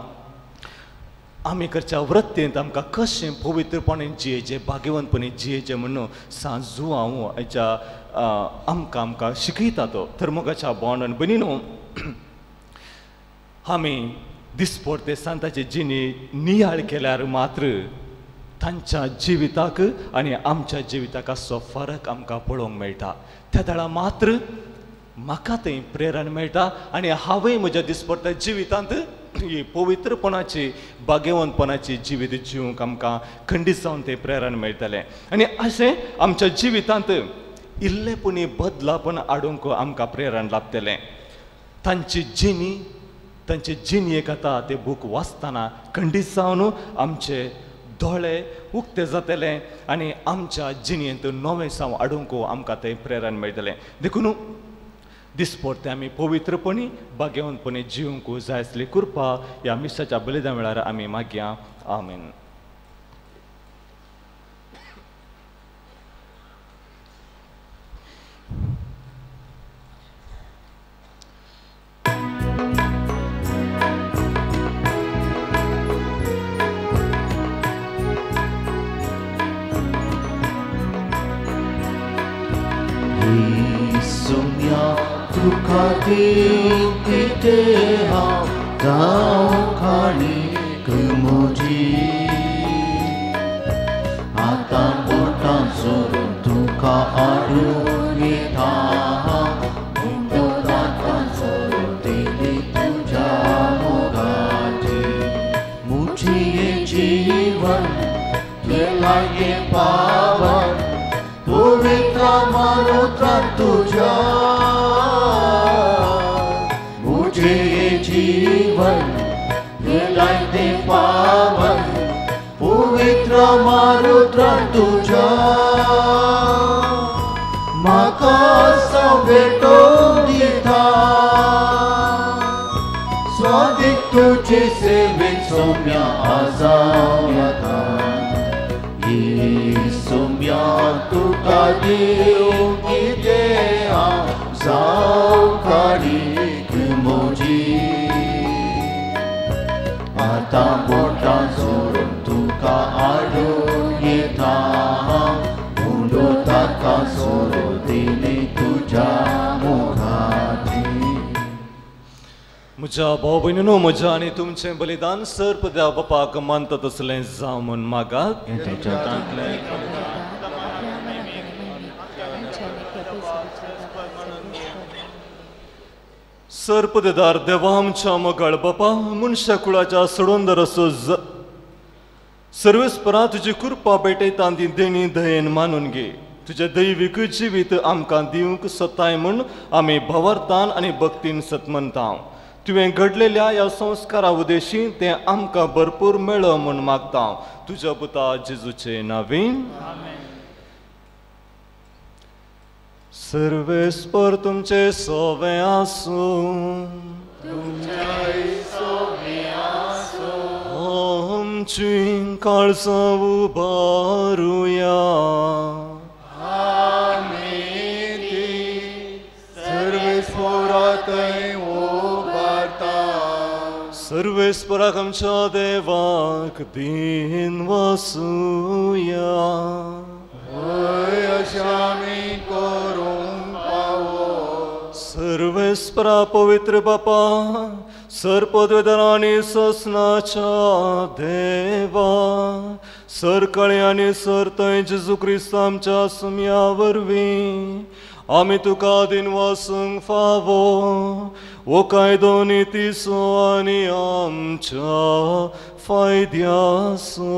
आमी करच्या वृत्तींत आमकां कशें पवित्रपणे जियेचें भाग्यवंतपणे जियेचें म्हणून सांजू हांव हेच्या आमकां आमकां शिकयता तो. तर मोगाच्या भोंवडेन भयणीनो, आमी दिसपडते सांताची जिणी नियाळ केल्यार मात्र तांच्या जिविताक आनी आमच्या जिविताक आसचो फरक आमकां पळोवंक मेळटा. त्या वेळार मात्र म्हाका थंय प्रेरणा मेळटा आनी हांवूय म्हज्या दिसपडत्या जिवितांत ही पवित्रपणाची भाग्यवंतपणाची जिवीत जिवंक आमकां खंडीत जावन तें प्रेरणा मेळटलें आनी अशें आमच्या जिवितांत इल्लें पुणी बदलापण हाडूंक आमकां प्रेरणा लाभतलें. तांची जिणी तांचे जिणयेक आतां ते बूक वाचतना खंडीत जावन आमचे दोळे उक्ते जातले आनी आमच्या जिणयेंत नवें साव हाडूंक आमकां तें प्रेरणा मेळटलें. देखून दिसपडते आमी पवित्रपणी भाग्यवंतपणी जिवंक जाय आसली कृपा ह्या मिसाच्या बलिदान वेळार आमी मागया. आमेन. तुका दिव कितें हांव जावं खाणीक म्हजी, आतां बोटां सोडून तुका हाडून येता हांव, उंडो दातां सोडून दिली तुज्या मोगाची. म्हजी हें जीवन केलां हें पावन पवित्र मानुत्रान तुज्या, जीवन गेलाय पावन पवित्र मारुत्रान तुज्या, म्हाका भेटो दिता स्वादीक तुजे सेवेन सोम्या आजावं येता. सोम्या तुका दिव कितें हांव जावं खाणीक म्हजी, आतां बोटां सोडून तुका हाडून येता हांव, उंडो ताका सोडून दिली तुज्या मोगाची. म्हज्या भाव भयणीनो, म्हज्या आनी तुमचें बलिदान सर्प देव बापाक मानता तसलें जावं म्हूण मागात. सर्पदेदार देवा आमच्या मोगाळ बापा, मनशा कुळाच्या सोडोंदर असो सर्वेस्परा तुजी कृपा भेटयता ती देणी दयेन मानून घे. तुजें दैवीक जिवीत आमकां दिवंक सोदताय म्हूण आमी भावार्थान आनी भक्तीन सतमनता. तुवें घडलेल्या ह्या संस्कारा उदेशी तें आमकां भरपूर मेळो म्हूण मागता. तुज्या पुता जेजूचे नांवान. सर्वेस्पर तुमचे सोवे आसूं, आमची काळजां उबारुया. सर्वेस्पराक आमच्या देवाक दिन वासुया. सर्वेस्परा पवित्र बापा, सर्पद्वेदन आनी ससनाच्या देवा, सरकाळी आनी सरतय जेजू क्रिस्त आमच्या सुम्या वरवीं आमी तुका दिन वासूंक फावो वो कायदो नितीचो आनी आमच्या फायद्याचो.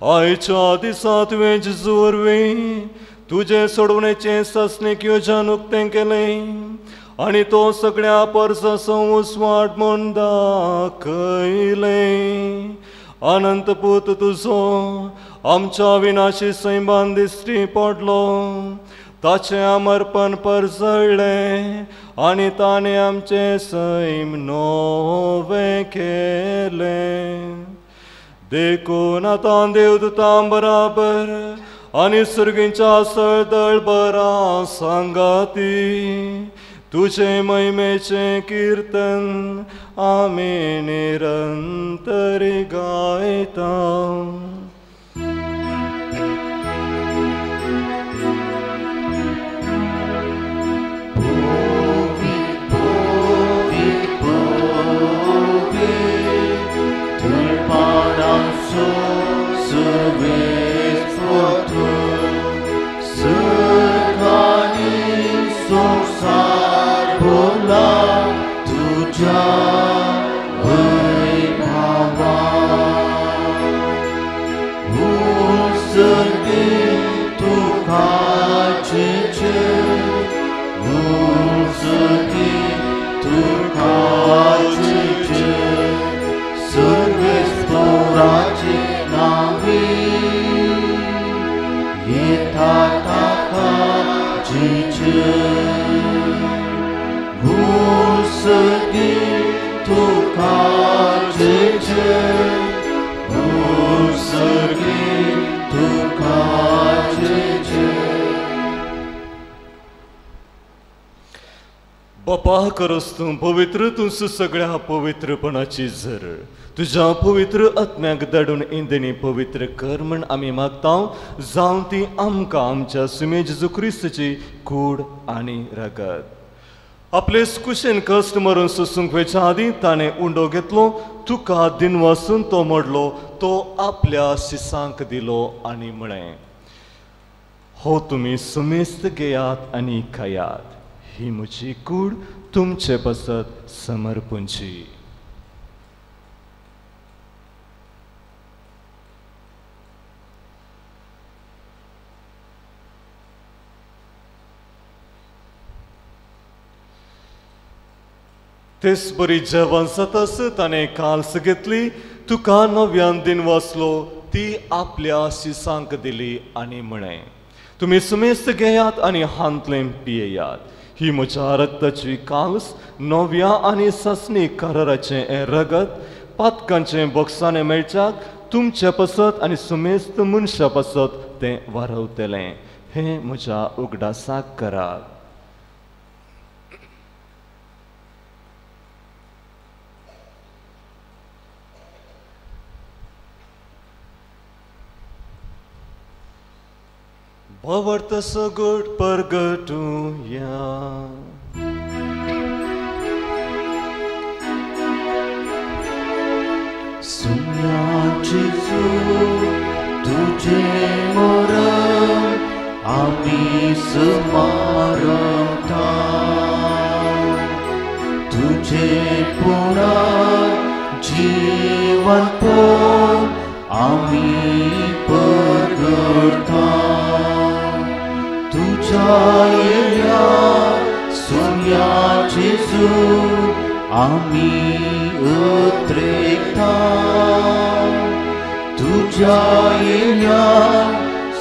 आयच्या दिसा तुवें जेजू वरवीं तुजें सोडवणेचें सासणीक योजन उक्तें केलें आनी तो सगळ्या परसाचो उस्वाट म्हूण दाखयलें. अनंत पूत तुजो आमच्या विनाशी सैमान दिश्टी पडलो, ताचें अमर्पण परजळ्ळें आनी ताणें आमचें सैम नवें केलें. देखून आतां देवदूतां बराबर आनी सर्गींच्या सळदळ बरा सांगाती तुजे महिमेचें किर्तन आमी निरंतर गायता. बापा करस तूं पवित्र, तूं सगळ्या पवित्रपणाची झर, तुज्या पवित्र आत्म्याक धाडून इंदनी पवित्र कर म्हण आमी मागता, जावं ती आमकां आमच्या सुमे जेजू क्रिस्ताची कूड आनी रगत. आपले कुशेन कश्ट मरून सोसूंक वयच्या आदीं ताणें उंडो घेतलो, तुका दिनवासून तो मोडलो, तो आपल्या शिसांक दिलो आनी म्हळें, हो तुमी सुमेस्त घेयात आनी खायात, ही म्हजी कूड तुमचे पासत समर्पूंची. तेच बरी जेवण जातास ताणें काल्स घेतली, तुका नव्यान दिन वाचलो, ती आपल्या शिसांक दिली आनी म्हळें, तुमी सुमेस्त घेयात आनी हांतलें पियेयात, ही म्हज्या रक्ताची काल्स नव्या आनी सासणी कराराचें हें रगत पातकांचें बोक्साणें मेळच्याक तुमचे पासत आनी सुमेस्त मनशा पासत तें वारवतलें. हें म्हज्या उगडासाक करात. भावार्थ सगट परगटुया. सुम्या जेजू तुझे मरण आमी स्मारता, तुझे पुनः जीवन पण आमी परगटता. तुझ्या येण्या सुम्या जेजू आमी उतरेता, तुझ्या येण्या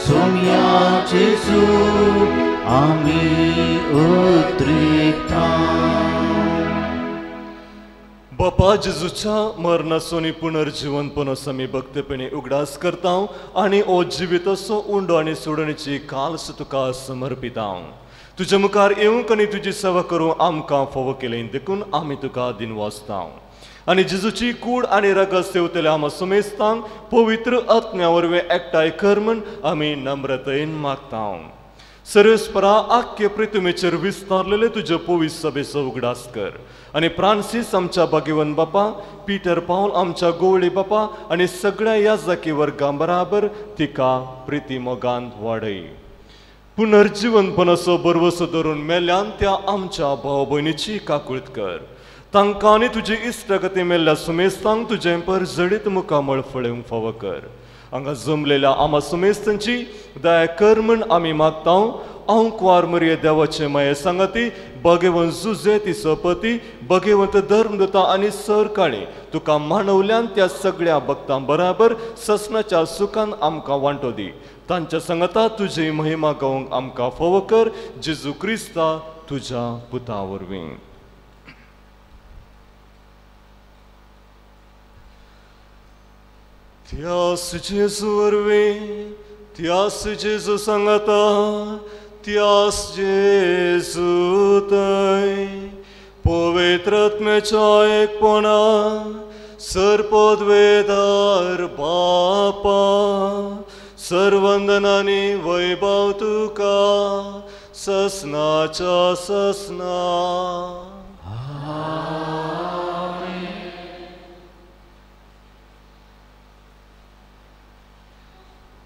सुम्या जेजू आमी उतरेता. बापा जेजूच्या मरणाचो आनी पुनर्जिवनपणाचो आमी भक्तपणी उगडास करता आनी ओ जिविताचो उंडो आनी सोडणीची काल्स तुका समर्पिता. तुज्या मुखार येवंक आनी तुजी सेवा करूंक आमकां फावो केलें देखून आमी तुका दिनवासता. आनी जेजूची कूड आनी रगत सेवतल्या आमा सुमेस्तांक पवित्र आत्म्या वरवीं एकठांय कर म्हण आमी नम्रतायेन मागता. सर्वेस्परा आख्खे पृथ्वीचेर विस्तारलेले तुजे पवित्र सभेचो उगडास कर आनी फ्रांसीस आमच्या भाग्यवन बापा, पीटर पावल आमच्या गोवळी बापा आनी सगळ्या याजकी वर्गां बराबर तिका प्रिती मोगान वाडय. पुनर्जिवनपणाचो भरवसो धरून मेल्यान त्या आमच्या भाव भयणीची काकूळत कर, तांकां आनी तुजी इश्टागती मेल्ल्या सुमेस्तांक तुजें पर जडीत मुखामळ फळेवंक फावो कर. हांगा जमलेल्या आमा सुमेस्तांची दया कर म्हण आमी मागता. हांव कुवार मरिये देवाचे माये सांगाती भगवंत जुजे ती सपती भगवंत धर्म दिता आनी सर काळी तुका मानवल्यान त्या सगळ्या भक्तां बराबर ससनाच्या सुखान आमकां वांटो दी. तांच्या सांगाता तुजी महिमा गावंक आमकां फावो कर जेजू क्रिस्ता तुज्या पुता वरवीं. त्यास जेजू वरवीं, त्यास जेजू सांगाता, त्यास जेजू थंय पवित्र आत्म्याच्या एकपणा सर्पद्वेदार बापा सर्वंदनानी वैभव तुका ससनाच्या ससना.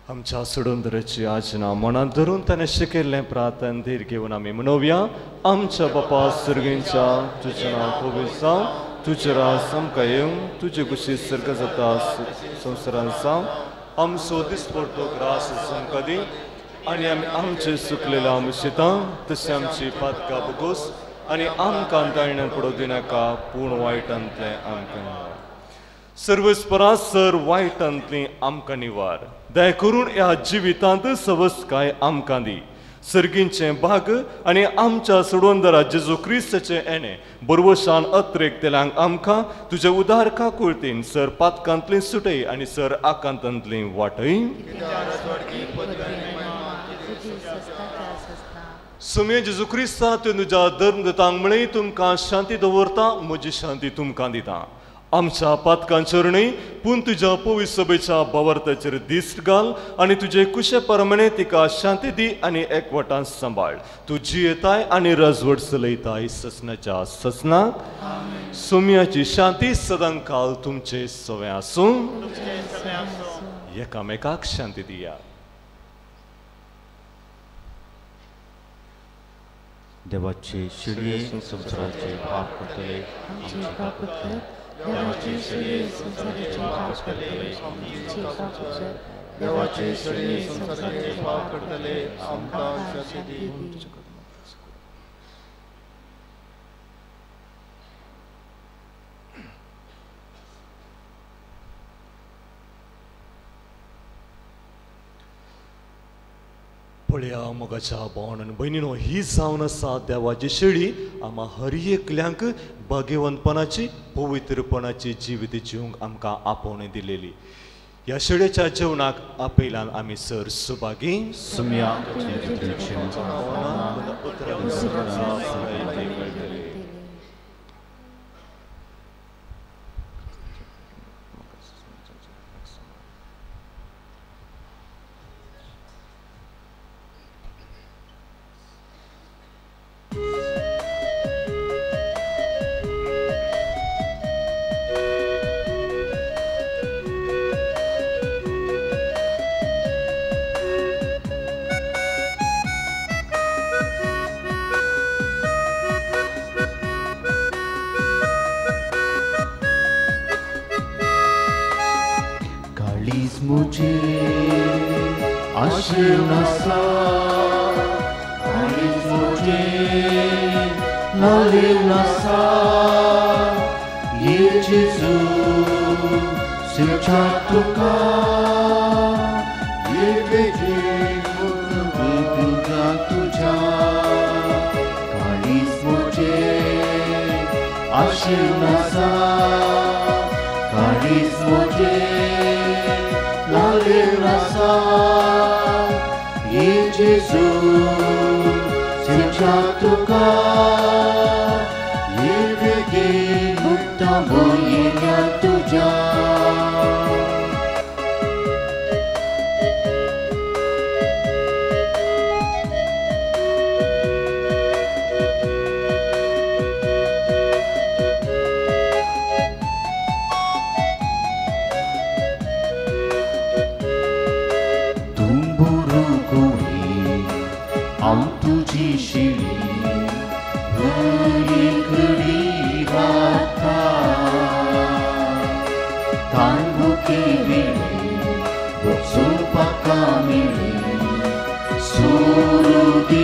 आमच्या सोडून आजना मनात धरून ताणें शिकयल्लें प्रार्थन धीर घेवन आमी म्हणोवया. आमच्या बापा सर्गींच्या तुजें नांव पवित्र जावं, तुजें राज आमकां येवं, तुजे कुशी सर्ग जाता संवसारांत जावं. आमचो दिसपडटो ग्रास आमकां दी आनी आमी आमचे सुकलेल्या आमी तशें आमची पातकां बोगोस आनी आमकां ताळण्यान पडोवं दिनाका पूण वायटांतलें आमकां सर्वस्परा सर वायटांतली आमकां निवार. दया करून ह्या जिवितांत सवसकाय आमकां दी. सर्गींचें भाग आनी आमच्या सोडवंदरा जेजू क्रिस्ताचें येणें बरवशान अत्रेक तेलांक आमकां तुज्या उदार काकुळतीन सर पातकांतली सुटय आनी सर आकांतांतली वाटय. सुमे जेजू क्रिस्ता तुवें तुज्या धर्म दितांक म्हळें तुमकां शांती दवरता, म्हजी शांती तुमकां दिता. आमच्या पातकांचेर न्हय पूण तुज्या पवित्र सभेच्या भावार्थाचेर दिश्ट घाल आनी तुजे कुशे परमणे तिका शांती दी आनी एकवटान सांबाळ. तूं जियेताय आनी रजवट चलयताय ससनाच्या ससनाक. सोम्याची शांती सदांकाल तुमचे सवे आसूं. एकामेकाक शांती दिया. देवाचे शिळये संवसाराचे पाप करतले आमचे पाप करतले, देवाचे शिळये संवसाराचे पाप करतले आमचे पाप करतले, देवाचे शिळये संवसाराचे पाप करतले आमकां शांती दी. पळया मोगाच्या भावण आनी भयणीनो, ही जावन आसा देवाची शेळी आमा हर एकल्यांक भाग्यवंतपणाची पवित्रपणाची जिवीत जिवंक आमकां आपोवणी दिलेली. ह्या शेळेच्या जेवणाक आपयल्यान आमी सर सुभागी सुम्या. Suru di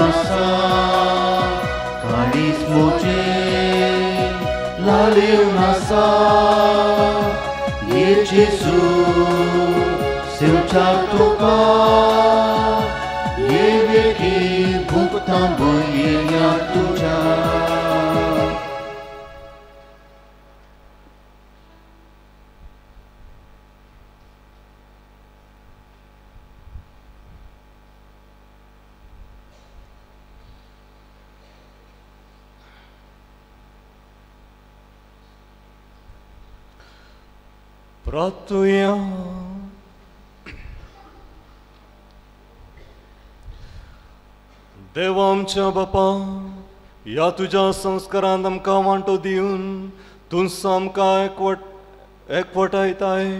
आसा काळीज म्हजें लालेवन आसा ये जेजू सेवच्या तुका ये वेगीं भुगता भंयेल्यान तुज्या. प्रार्थुया. देवा आमच्या बापा, ह्या तुज्या संस्कारांत आमकां वांटो दिवन तूं आमकां एकवटायताय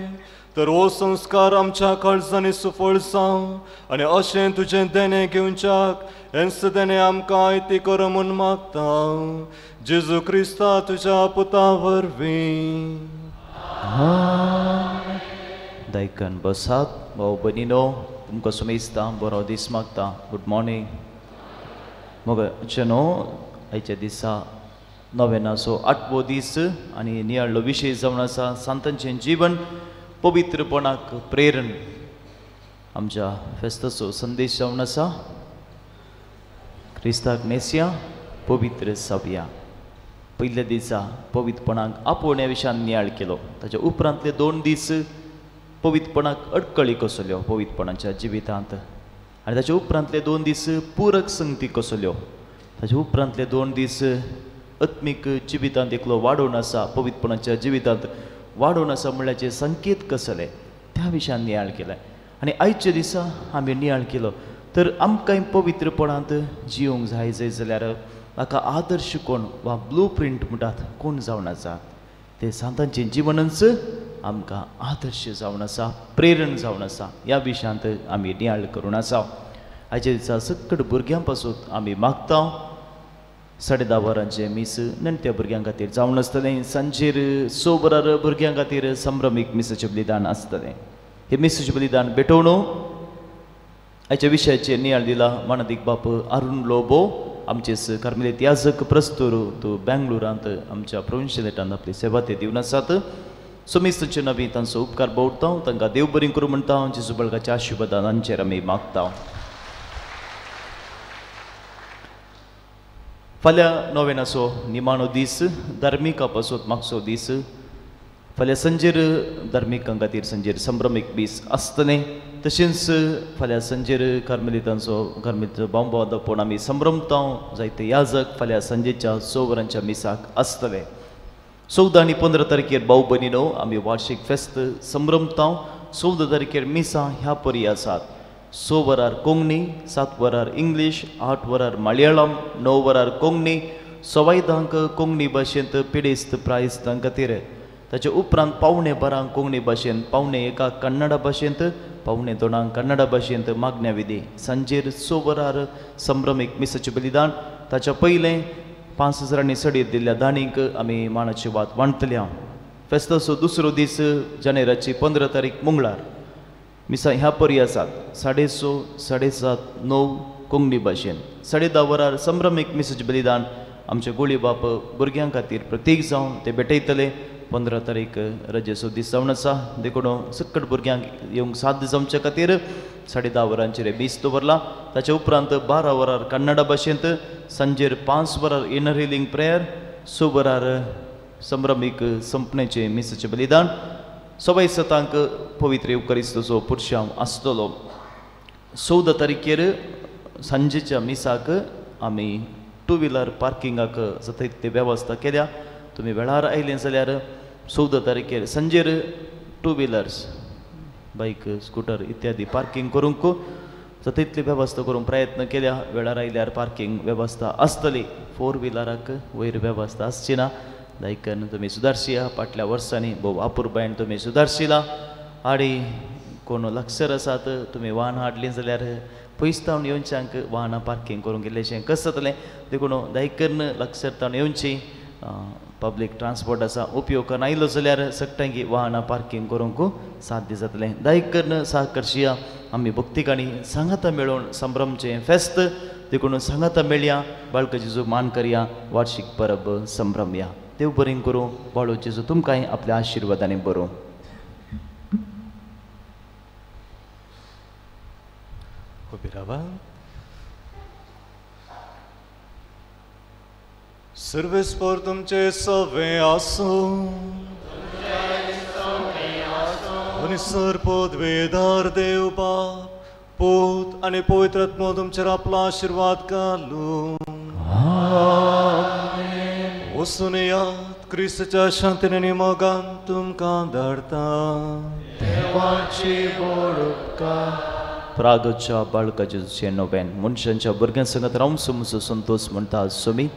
तर हो संस्कार आमच्या काळजांनी सुफळ जावं आनी अशें तुजें देणें घेवच्याक हेंच देणें आमकां आयती कर म्हूण मागता जेजू क्रिस्ता तुज्या पुता वरवीं. दायकन बसात भाव भयणीनो, तुमकां सुमेजता बरो दीस मागता. Good morning. मोगाचेनो, आयच्या दिसा नवेनाचो आठवो दीस आनी नियाळ्ळो विशय जावन आसा सांतांचें जिवन पवित्रपणाक प्रेरण. आमच्या फेस्ताचो संदेश जावन आसा क्रिस्ताक नेसया पवित्र जावया. पयल्या दिसा पवित्रपणाक आपोवण्या विशयान नियाळ केलो. ताच्या उपरांतले 2 दीस पवित्रपणाक अडकळी कसल्यो पवित्रपणाच्या जिवितांत आनी ताच्या उपरांतले 2 दीस पुरक संगती कसल्यो. ताच्या उपरांतले 2 दीस आत्मीक जिवितांत एकलो वाडोवन आसा पवित्रपणाच्या जिवितांत वाडोवन आसा म्हणल्याचे संकेत कसले त्या विशयान नियाळ केले. आनी आयच्या दिसा आमी नियाळ केलो तर आमकां पवित्रपणांत जिवंक जाय जाय जाल्यार हाका आदर्श कोण वा ब्लू प्रिंट म्हणटात कोण जावन आसा ते सांतांचें जिवनच आमकां आदर्श जावन आसा, प्रेरण जावन आसा. ह्या विशयांत आमी नियाळ करून आसा. आयच्या दिसा सकट भुरग्यां पासून आमी मागता 10:30 वरांचें मीस नेण्ट्या भुरग्यां खातीर जावन आसतलें. सांजेर 6 वरार भुरग्यां खातीर संभ्रमीक मिसाचें बलिदान आसतलें. हें मिसाचें बलिदान भेटोवणू आयच्या विशयाचेर नियाळ दिला मानादीक बाप अरुण लोबो, आमचेच कार्मेलीत याजक प्रस्तूर तूं बेंगलोरांत आमच्या प्रोविन्शियलेटान आपली सेवा ते दिवन आसात. सोमिस्तांचे नवी तांचो उपकार बोवता, तांकां देव बरी करूं म्हणटा. जेजू बळगाच्या आशिर्वादान तांचेर आमी मागता. फाल्यां नोवेनाचो निमाणो दीस, धार्मिका पासत मागचो दीस. फाल्यां संजेर धार्मिकां खातीर संजेर संभ्रमीक दीस आसतलें. तशेंच फाल्यां संजेर कार्मेलितांचो कार्मेलीचो बांबो दपोवन आमी संभ्रमता. जायते याजक फाल्यां सांजेच्या 6 वरांच्या मिसाक आसतले. 14 आनी 15 तारखेर भाव भयणीनो आमी वार्षीक फेस्त संभ्रमता. 14 तारखेर मिसां ह्या परी आसात. 6 वरार कोंकणी, 7 वरार इंग्लीश, 8 वरार मलयाळम, 9 वरार कोंकणी, 10:15 कोंकणी भाशेंत पिडेस्त प्रायस्तां खातीर ताचे उपरांत 11:45 कोंकणी भाशेंत, 12:45 कन्नडा भाशेंत, 1:45 कन्नडा भाशेंत मागण्या विधी. सांजेर 6 वरार संभ्रमीक मिसाचें बलिदान. ताच्या पयलें 5,000 सडीत दिल्ल्या दाणींक आमी मानाची वात वांटतले. फेस्ताचो दुसरो दीस जानेराची 15 तारीख मंगळार. मिसां ह्या परी आसात 6:30, 7:30, 9 कोंकणी भाशेन. 10:30 वरार संभ्रमीक मिसाचें बलिदान. आमचे गोळी बाप भुरग्यां खातीर प्रतीक जावन ते भेटयतले. 15 तारीख रजेचो दीस जावन आसा, देखून सकट भुरग्यांक येवंक साथ जावचे खातीर 10:30 वरांचेर मीस दवरला. ताचे उपरांत 12 वरार कन्नडा भाशेंत, सांजेर 5 वरार इनर हिलींग प्रेयर, 6 वरार संभ्रमीक संपण्याचें मिसाचें बलिदान. 7:15 पवित्र येवकरिस्तचो पुरशांव आसतलो. 14 तारखेर सांजेच्या मिसाक आमी 2 व्हिलर पार्किंगाक जाता तितली वेवस्था केल्या. तुमी वेळार आयले जाल्यार 14 तारखेर सांजेर 2 व्हिलर्स, बायक, स्कुटर इत्यादी पार्किंग करूंक जाता तितली वेवस्था करूंक प्रयत्न केल्या. वेळार आयल्यार पार्किंग वेवस्था आसतली. 4 व्हिलराक वयर वेवस्था आसची ना. दायकन तुमी सुदारशिया. फाटल्या वर्सांनी भोव अपुरबायेन तुमी सुदारशिला. आनी कोण लागसर आसात तुमी वाहनां हाडलीं जाल्यार पयस तावन येवच्यांक वाहनां पार्किंग करूंक इल्लेशें कशें जातलें, देखून दायकन लागसर तावन येवची. पब्लीक ट्रान्सपोर्ट आसा उपयोग करून आयलो जाल्यार सगळ्यांकी वाहनां पार्किंग करूंक साध्य जातलें. दायकन सहकर्शिया. आमी भक्तिकाणी सांगाता मेळोवन संभ्रमचें फेस्त, देखून सांगाता मेळया, बाळका जेजू मान करया, वार्षिक परब संभ्रमया. देव बरें करूं. बाळो जेजू तुमकांय आपल्या आशिर्वादांनी बरोवं. उबी रावा. सर्वेस्पर तुमचे सवे आसूं आनी सर्पद्वेदार देव बाप पूत आनी पवित्र आत्मो तुमचेर आपलो आशिर्वाद घालूं. वचून येयात, क्रिस्ताच्या शांतीन आनी मोगान तुमकां धाडटा. देवाची बोड उपकार. प्रागच्या बाळका जेजूचें नोवेन. मनशांच्या भुरग्यां संगत रावन समजो संतोष म्हणटा सोमी.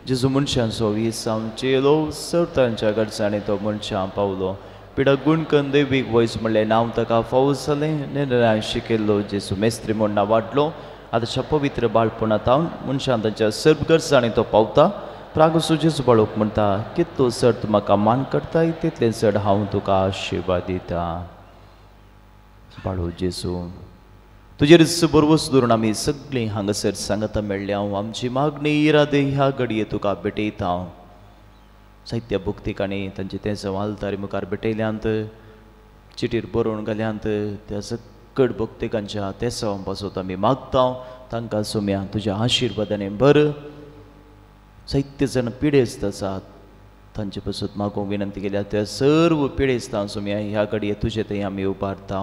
जेजू मनशांचो विसांव चेलो, सर्तांच्या गरजांनी तो मनशां पावलो. पिडा गुणकन देवीक वयस म्हणलें नांव ताका फावो जालें. निर्णयान शिकयल्लो जेजू मेस्त्री म्हूण नांव वाडलो. आतांच्या पवित्र बाळपणांत मनशान तांच्या सर्व गरजांनी तो पावता. प्रागसो जेजू बाळूक म्हणटा, कितलो चड तूं म्हाका मान करताय तितलें चड हांव तुका आशिर्वाद दिता. बाळू जेजू तुजेर बरवस धरून आमी सगळीं हांगासर सांगता मेळ्ळ्या. हांव आमची मागणी इरादे ह्या घडये तुका भेटयता. हांव साहित्य भुक्तिकांनी तांचे तें सवालतारी मुखार भेटयल्यांत, चिटीर बरोवन घाल्यांत. त्या सकट भक्तिकांच्या तेसांव पासत आमी मागता तांकां सोम्या तुज्या आशिर्वादाने भर. साहित्य जाण पिडेस्त आसात तांचे पासत मागूंक विनंती केल्या. त्या सर्व पिडेस्तां सोम्या ह्या घडये तुजे थंय आमी उबारता.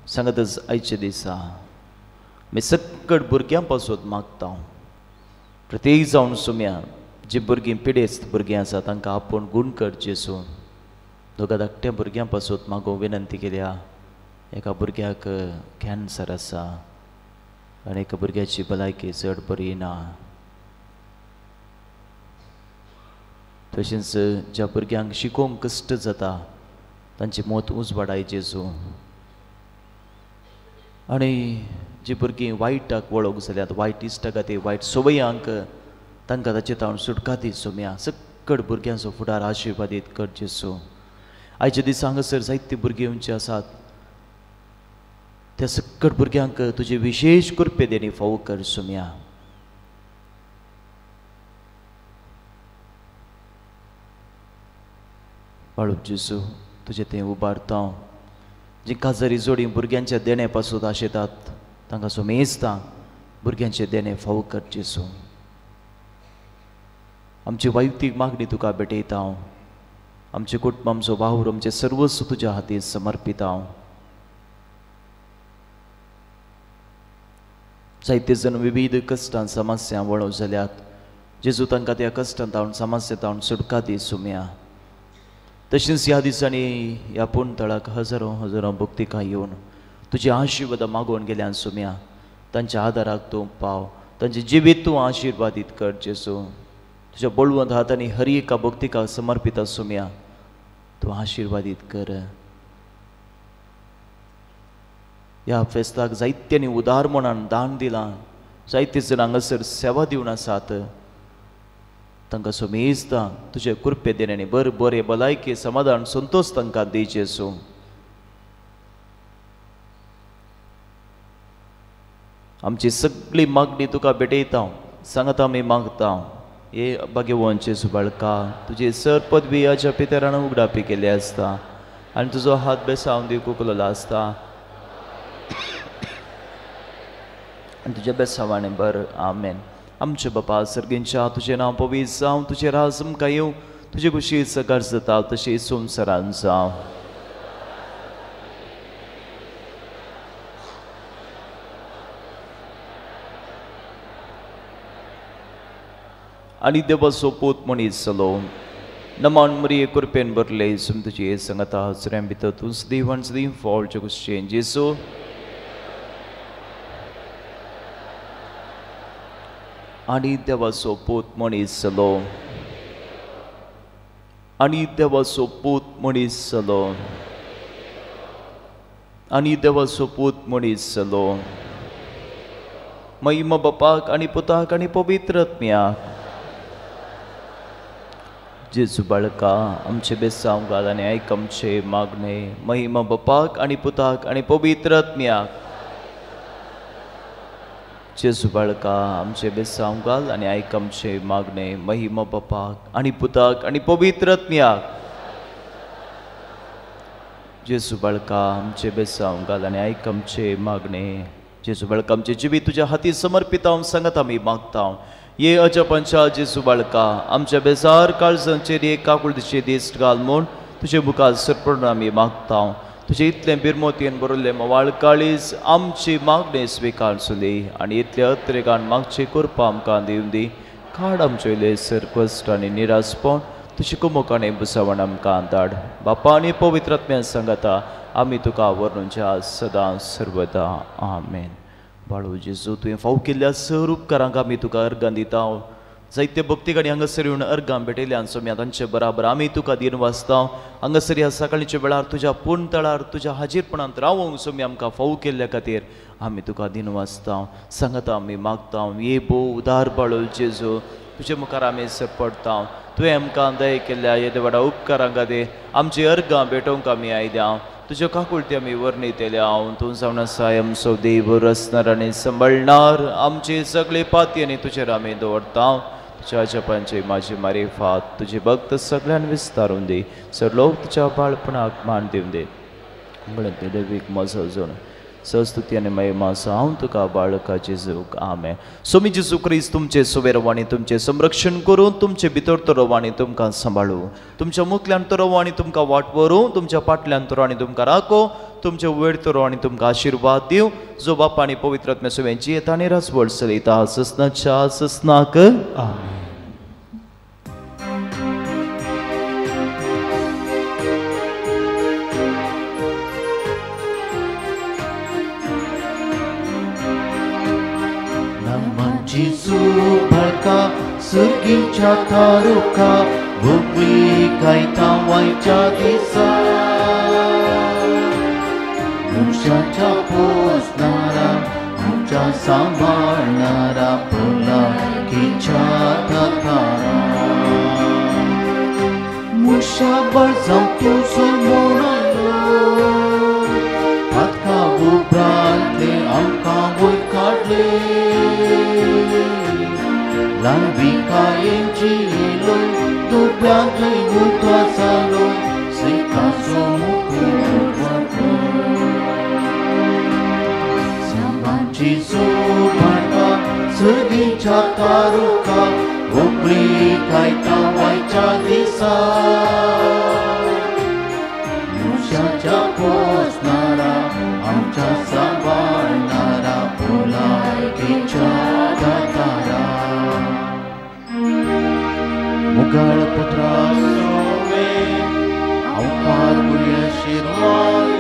सांगतच आयच्या दिसा आमी सकट भुरग्यां पासत मागता. प्रत्येक जावन सोम्या जी भुरगीं पिडेस्त भुरगीं आसा तांकां आपूण गूण कर जेजू. दोगा धाकट्या भुरग्यां पासत मागूंक विनंती केल्या. एका भुरग्याक कॅन्सर आसा आनी एका भुरग्याची भलायकी चड बरी ना. तशेंच ज्या भुरग्यांक शिकोवंक कश्ट जाता तांची मत उजवाडाय जेजू. आनी जी भुरगीं वायटाक वळख जाल्यात, वायट इश्टागती, वायट संवयांक, तांकां ताचे तावन सुटका दी सोम्या. सकट भुरग्यांचो फुडार आशिर्वादीत कर जेजू. आयच्या दिसा हांगासर जायतीं भुरगीं येवची आसात. त्या सकट भुरग्यांक तुजी विशेश कृपे देणी फावो कर सोम्या. बाळू जेजू तुजें तें उबारता. जी काजारी जोडी भुरग्यांच्या देणे पासून आशेतात तांकां सोमेजता भुरग्यांचे देणे फावो कर जेजू. आमची वैयक्तीक मागणी तुका भेटयता. हांव आमचे कुटुंब, आमचो वावर, आमचें सर्वस्व तुज्या हातीन समर्पिता. हांव जायते जण विविध कश्टां समस्या वळो जाल्यात. जेजू तांकां त्या कश्टां तावन समस्या तावन सुटका दी सुम्या. तशेंच ह्या दिसांनी ह्या पुणतळाक हजारो हजारो भक्तिकां येवन तुजी आशिर्वादां मागोवन गेल्यान सुम्या. तांच्या आदाराक तूं पाव, तांचे जिवीत तूं आशिर्वादीत कर जेजू. तुज्या बळवंत हातांनी हर एका भक्तिका समर्पीत सोम्या तूं आशिर्वादीत कर. ह्या फेस्ताक जायत्यांनी उदार मनान दान दिलां, जायते जण हांगासर सेवा दिवन आसात. तांकां सोमेजता तुजे कृपे देण्यानी बर बरे भलायकी समाधान संतोष तांकां दी जेजू. आमची सगळी मागणी तुका भेटयता, सांगता आमी मागता. हे भाग्यवान जेजू बाळका, तुजी सर पदवी हाच्या पितरान उगडापी केली आसता आनी तुजो हात बेसावन दी कुकलेलो आसता आनी तुज्या बेसावाणे बर. आमेन. आमचे बापा सर्गींच्या, तुजें नांव पवित्र जावं, तुजें राज आमकां येवं, तुजे कुशी सकार जाता तशी संवसारान जावं. आनी देवाचो पूत मनीस जालो, नमान मरिये कृपेन भरले, सुम तुजी संगता हजऱ्यां भितर तूं सदैव आनी सदैव फॉल जगुशेन जेजू. आनी देवाचो पूत मनीस जालो, आनी देवाचो पूत मनीस जालो, आनी देवाचो पूत मनीस जालो. महिमा बापाक आनी पुताक आनी पवित्र आत्म्याक. जेजू बाळका, आमचे बेसांव घाल आनी आयक आमचे मागणे. महिमा बापाक आनी पुताक आनी पवित्र आत्म्याक. जेजू बाळका, आमचे बेसांव घाल आनी आयक आमचे मागणे. महिमा बापाक आनी पुताक आनी पवित्र आत्म्याक. जेजू बाळका, आमचे बेसांव घाल आनी आयक आमचे मागणे. जेजू बाळका, आमचे जिवीत तुज्या हाती समर्पित हांव सांगता आमी मागता. ये अजपांच्या जेजू बाळका, आमच्या बेजार काळजांचेर एक काकुळतीचे दिश्ट घाल म्हूण तुजे मुखार सरपण आमी मागता. तुजे इतलें बिरमोतयेन बरयल्लें म्होंवाळ काळीज आमची मागणें स्विकार सुली आनी इतले अत्रेगान मागची कृपा आमकां दिवन दी. काड आमचे सरकश्ट आनी निरासपण तुजी कुमोकाणे बुसावण आमकां धाड. बापा आनी पवित्र आत्म्या सांगता आमी तुका वर्णुच्या सदां सर्वदा. आमेन. बाळू जेजू, तुवें फाव केल्ल्या सर उपकारांक आमी तुका अर्गां दिता. जायते भक्ती गाणी हांगासर येवन अर्गां भेटयल्यान सोम्या तांचे बराबर आमी तुका दिन वाचता. हांगासर ह्या सकाळीच्या वेळार तुज्या पूर्ण तळार तुज्या हाजीरपणांत रावोंक सोम्या आमकां फाव केल्ल्या खातीर आमी तुका दिन वाचता. सांगता आमी मागता. ये भोव उदार बाळू जेजू, तुजे मुखार आमी सरपडटा. तुवें आमकां दया केल्ल्या येदे व्हडा उपकारां खातीर आमची अर्गां भेटोवंक आमी आयल्या. तुज्यो काकुळती आमी वर्णितल्या. हांव तूं जावन आसा आमचो देव, रचणार आनी सांबाळणार. आमची सगळी पाती आनी तुजेर आमी दवरता. तुज्या जपांची माझी मारिफात तुजी भक्त सगळ्यान विस्तारून दी. सर लोक तुज्या बाळपणाक मान दिवन दी. म्हणून देवीक म्हजो जण संस्तुती आनी महिमा हांव तुका बाळका जेजूक. आमेन. सोमी जेजू क्रिस्त तुमचे सुवेरवाणी तुमचें संरक्षण करून तुमचे भितर तो आनी तुमकां सांबाळू, तुमच्या मुखल्यान तो आनी तुमकां वाट व्हरूं, तुमच्या फाटल्यान तो आनी तुमकां राखो, तुमचे वयर तो आनी तुमकां आशिर्वाद दिवं. जो बाप आनी पवित्र आत्म्या सुवें जियेता आनी राजवट चलयता ससनाच्या ससनाक. आमेन. जेजू बाळका, सर्गीच्या तारुका भोगली गायता वायच्या दिसा, मनशाच्या पोसणारा आमच्या सांबाळणारा भलायकीच्या दातारा. मनशाबळ जावं तुजो म्हूण आयलो, पातका उपरांतले आमकां वयर काडले, ल्हानविकायेची येयलो दुब्यांतय उदो जालो, सैताचो मुकूट वाडलो. जेजू बाळका, सर्गीच्या तारुका व्हंकली गायता वायच्या दिसा, मनशाच्या पोसणारा आमच्या सांबाळणारा भलायकीच्या दातारा. मुगाळ पुत्रा सोवे अवकार आशिर्वाद.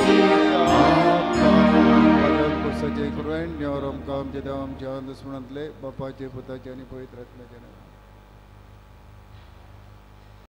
Suje crueniorum आमकां आमच्या देवा आमच्या दुस्मनांतले बापाचे पुताचे आनी पवित्र आत्म्याचे नांवान.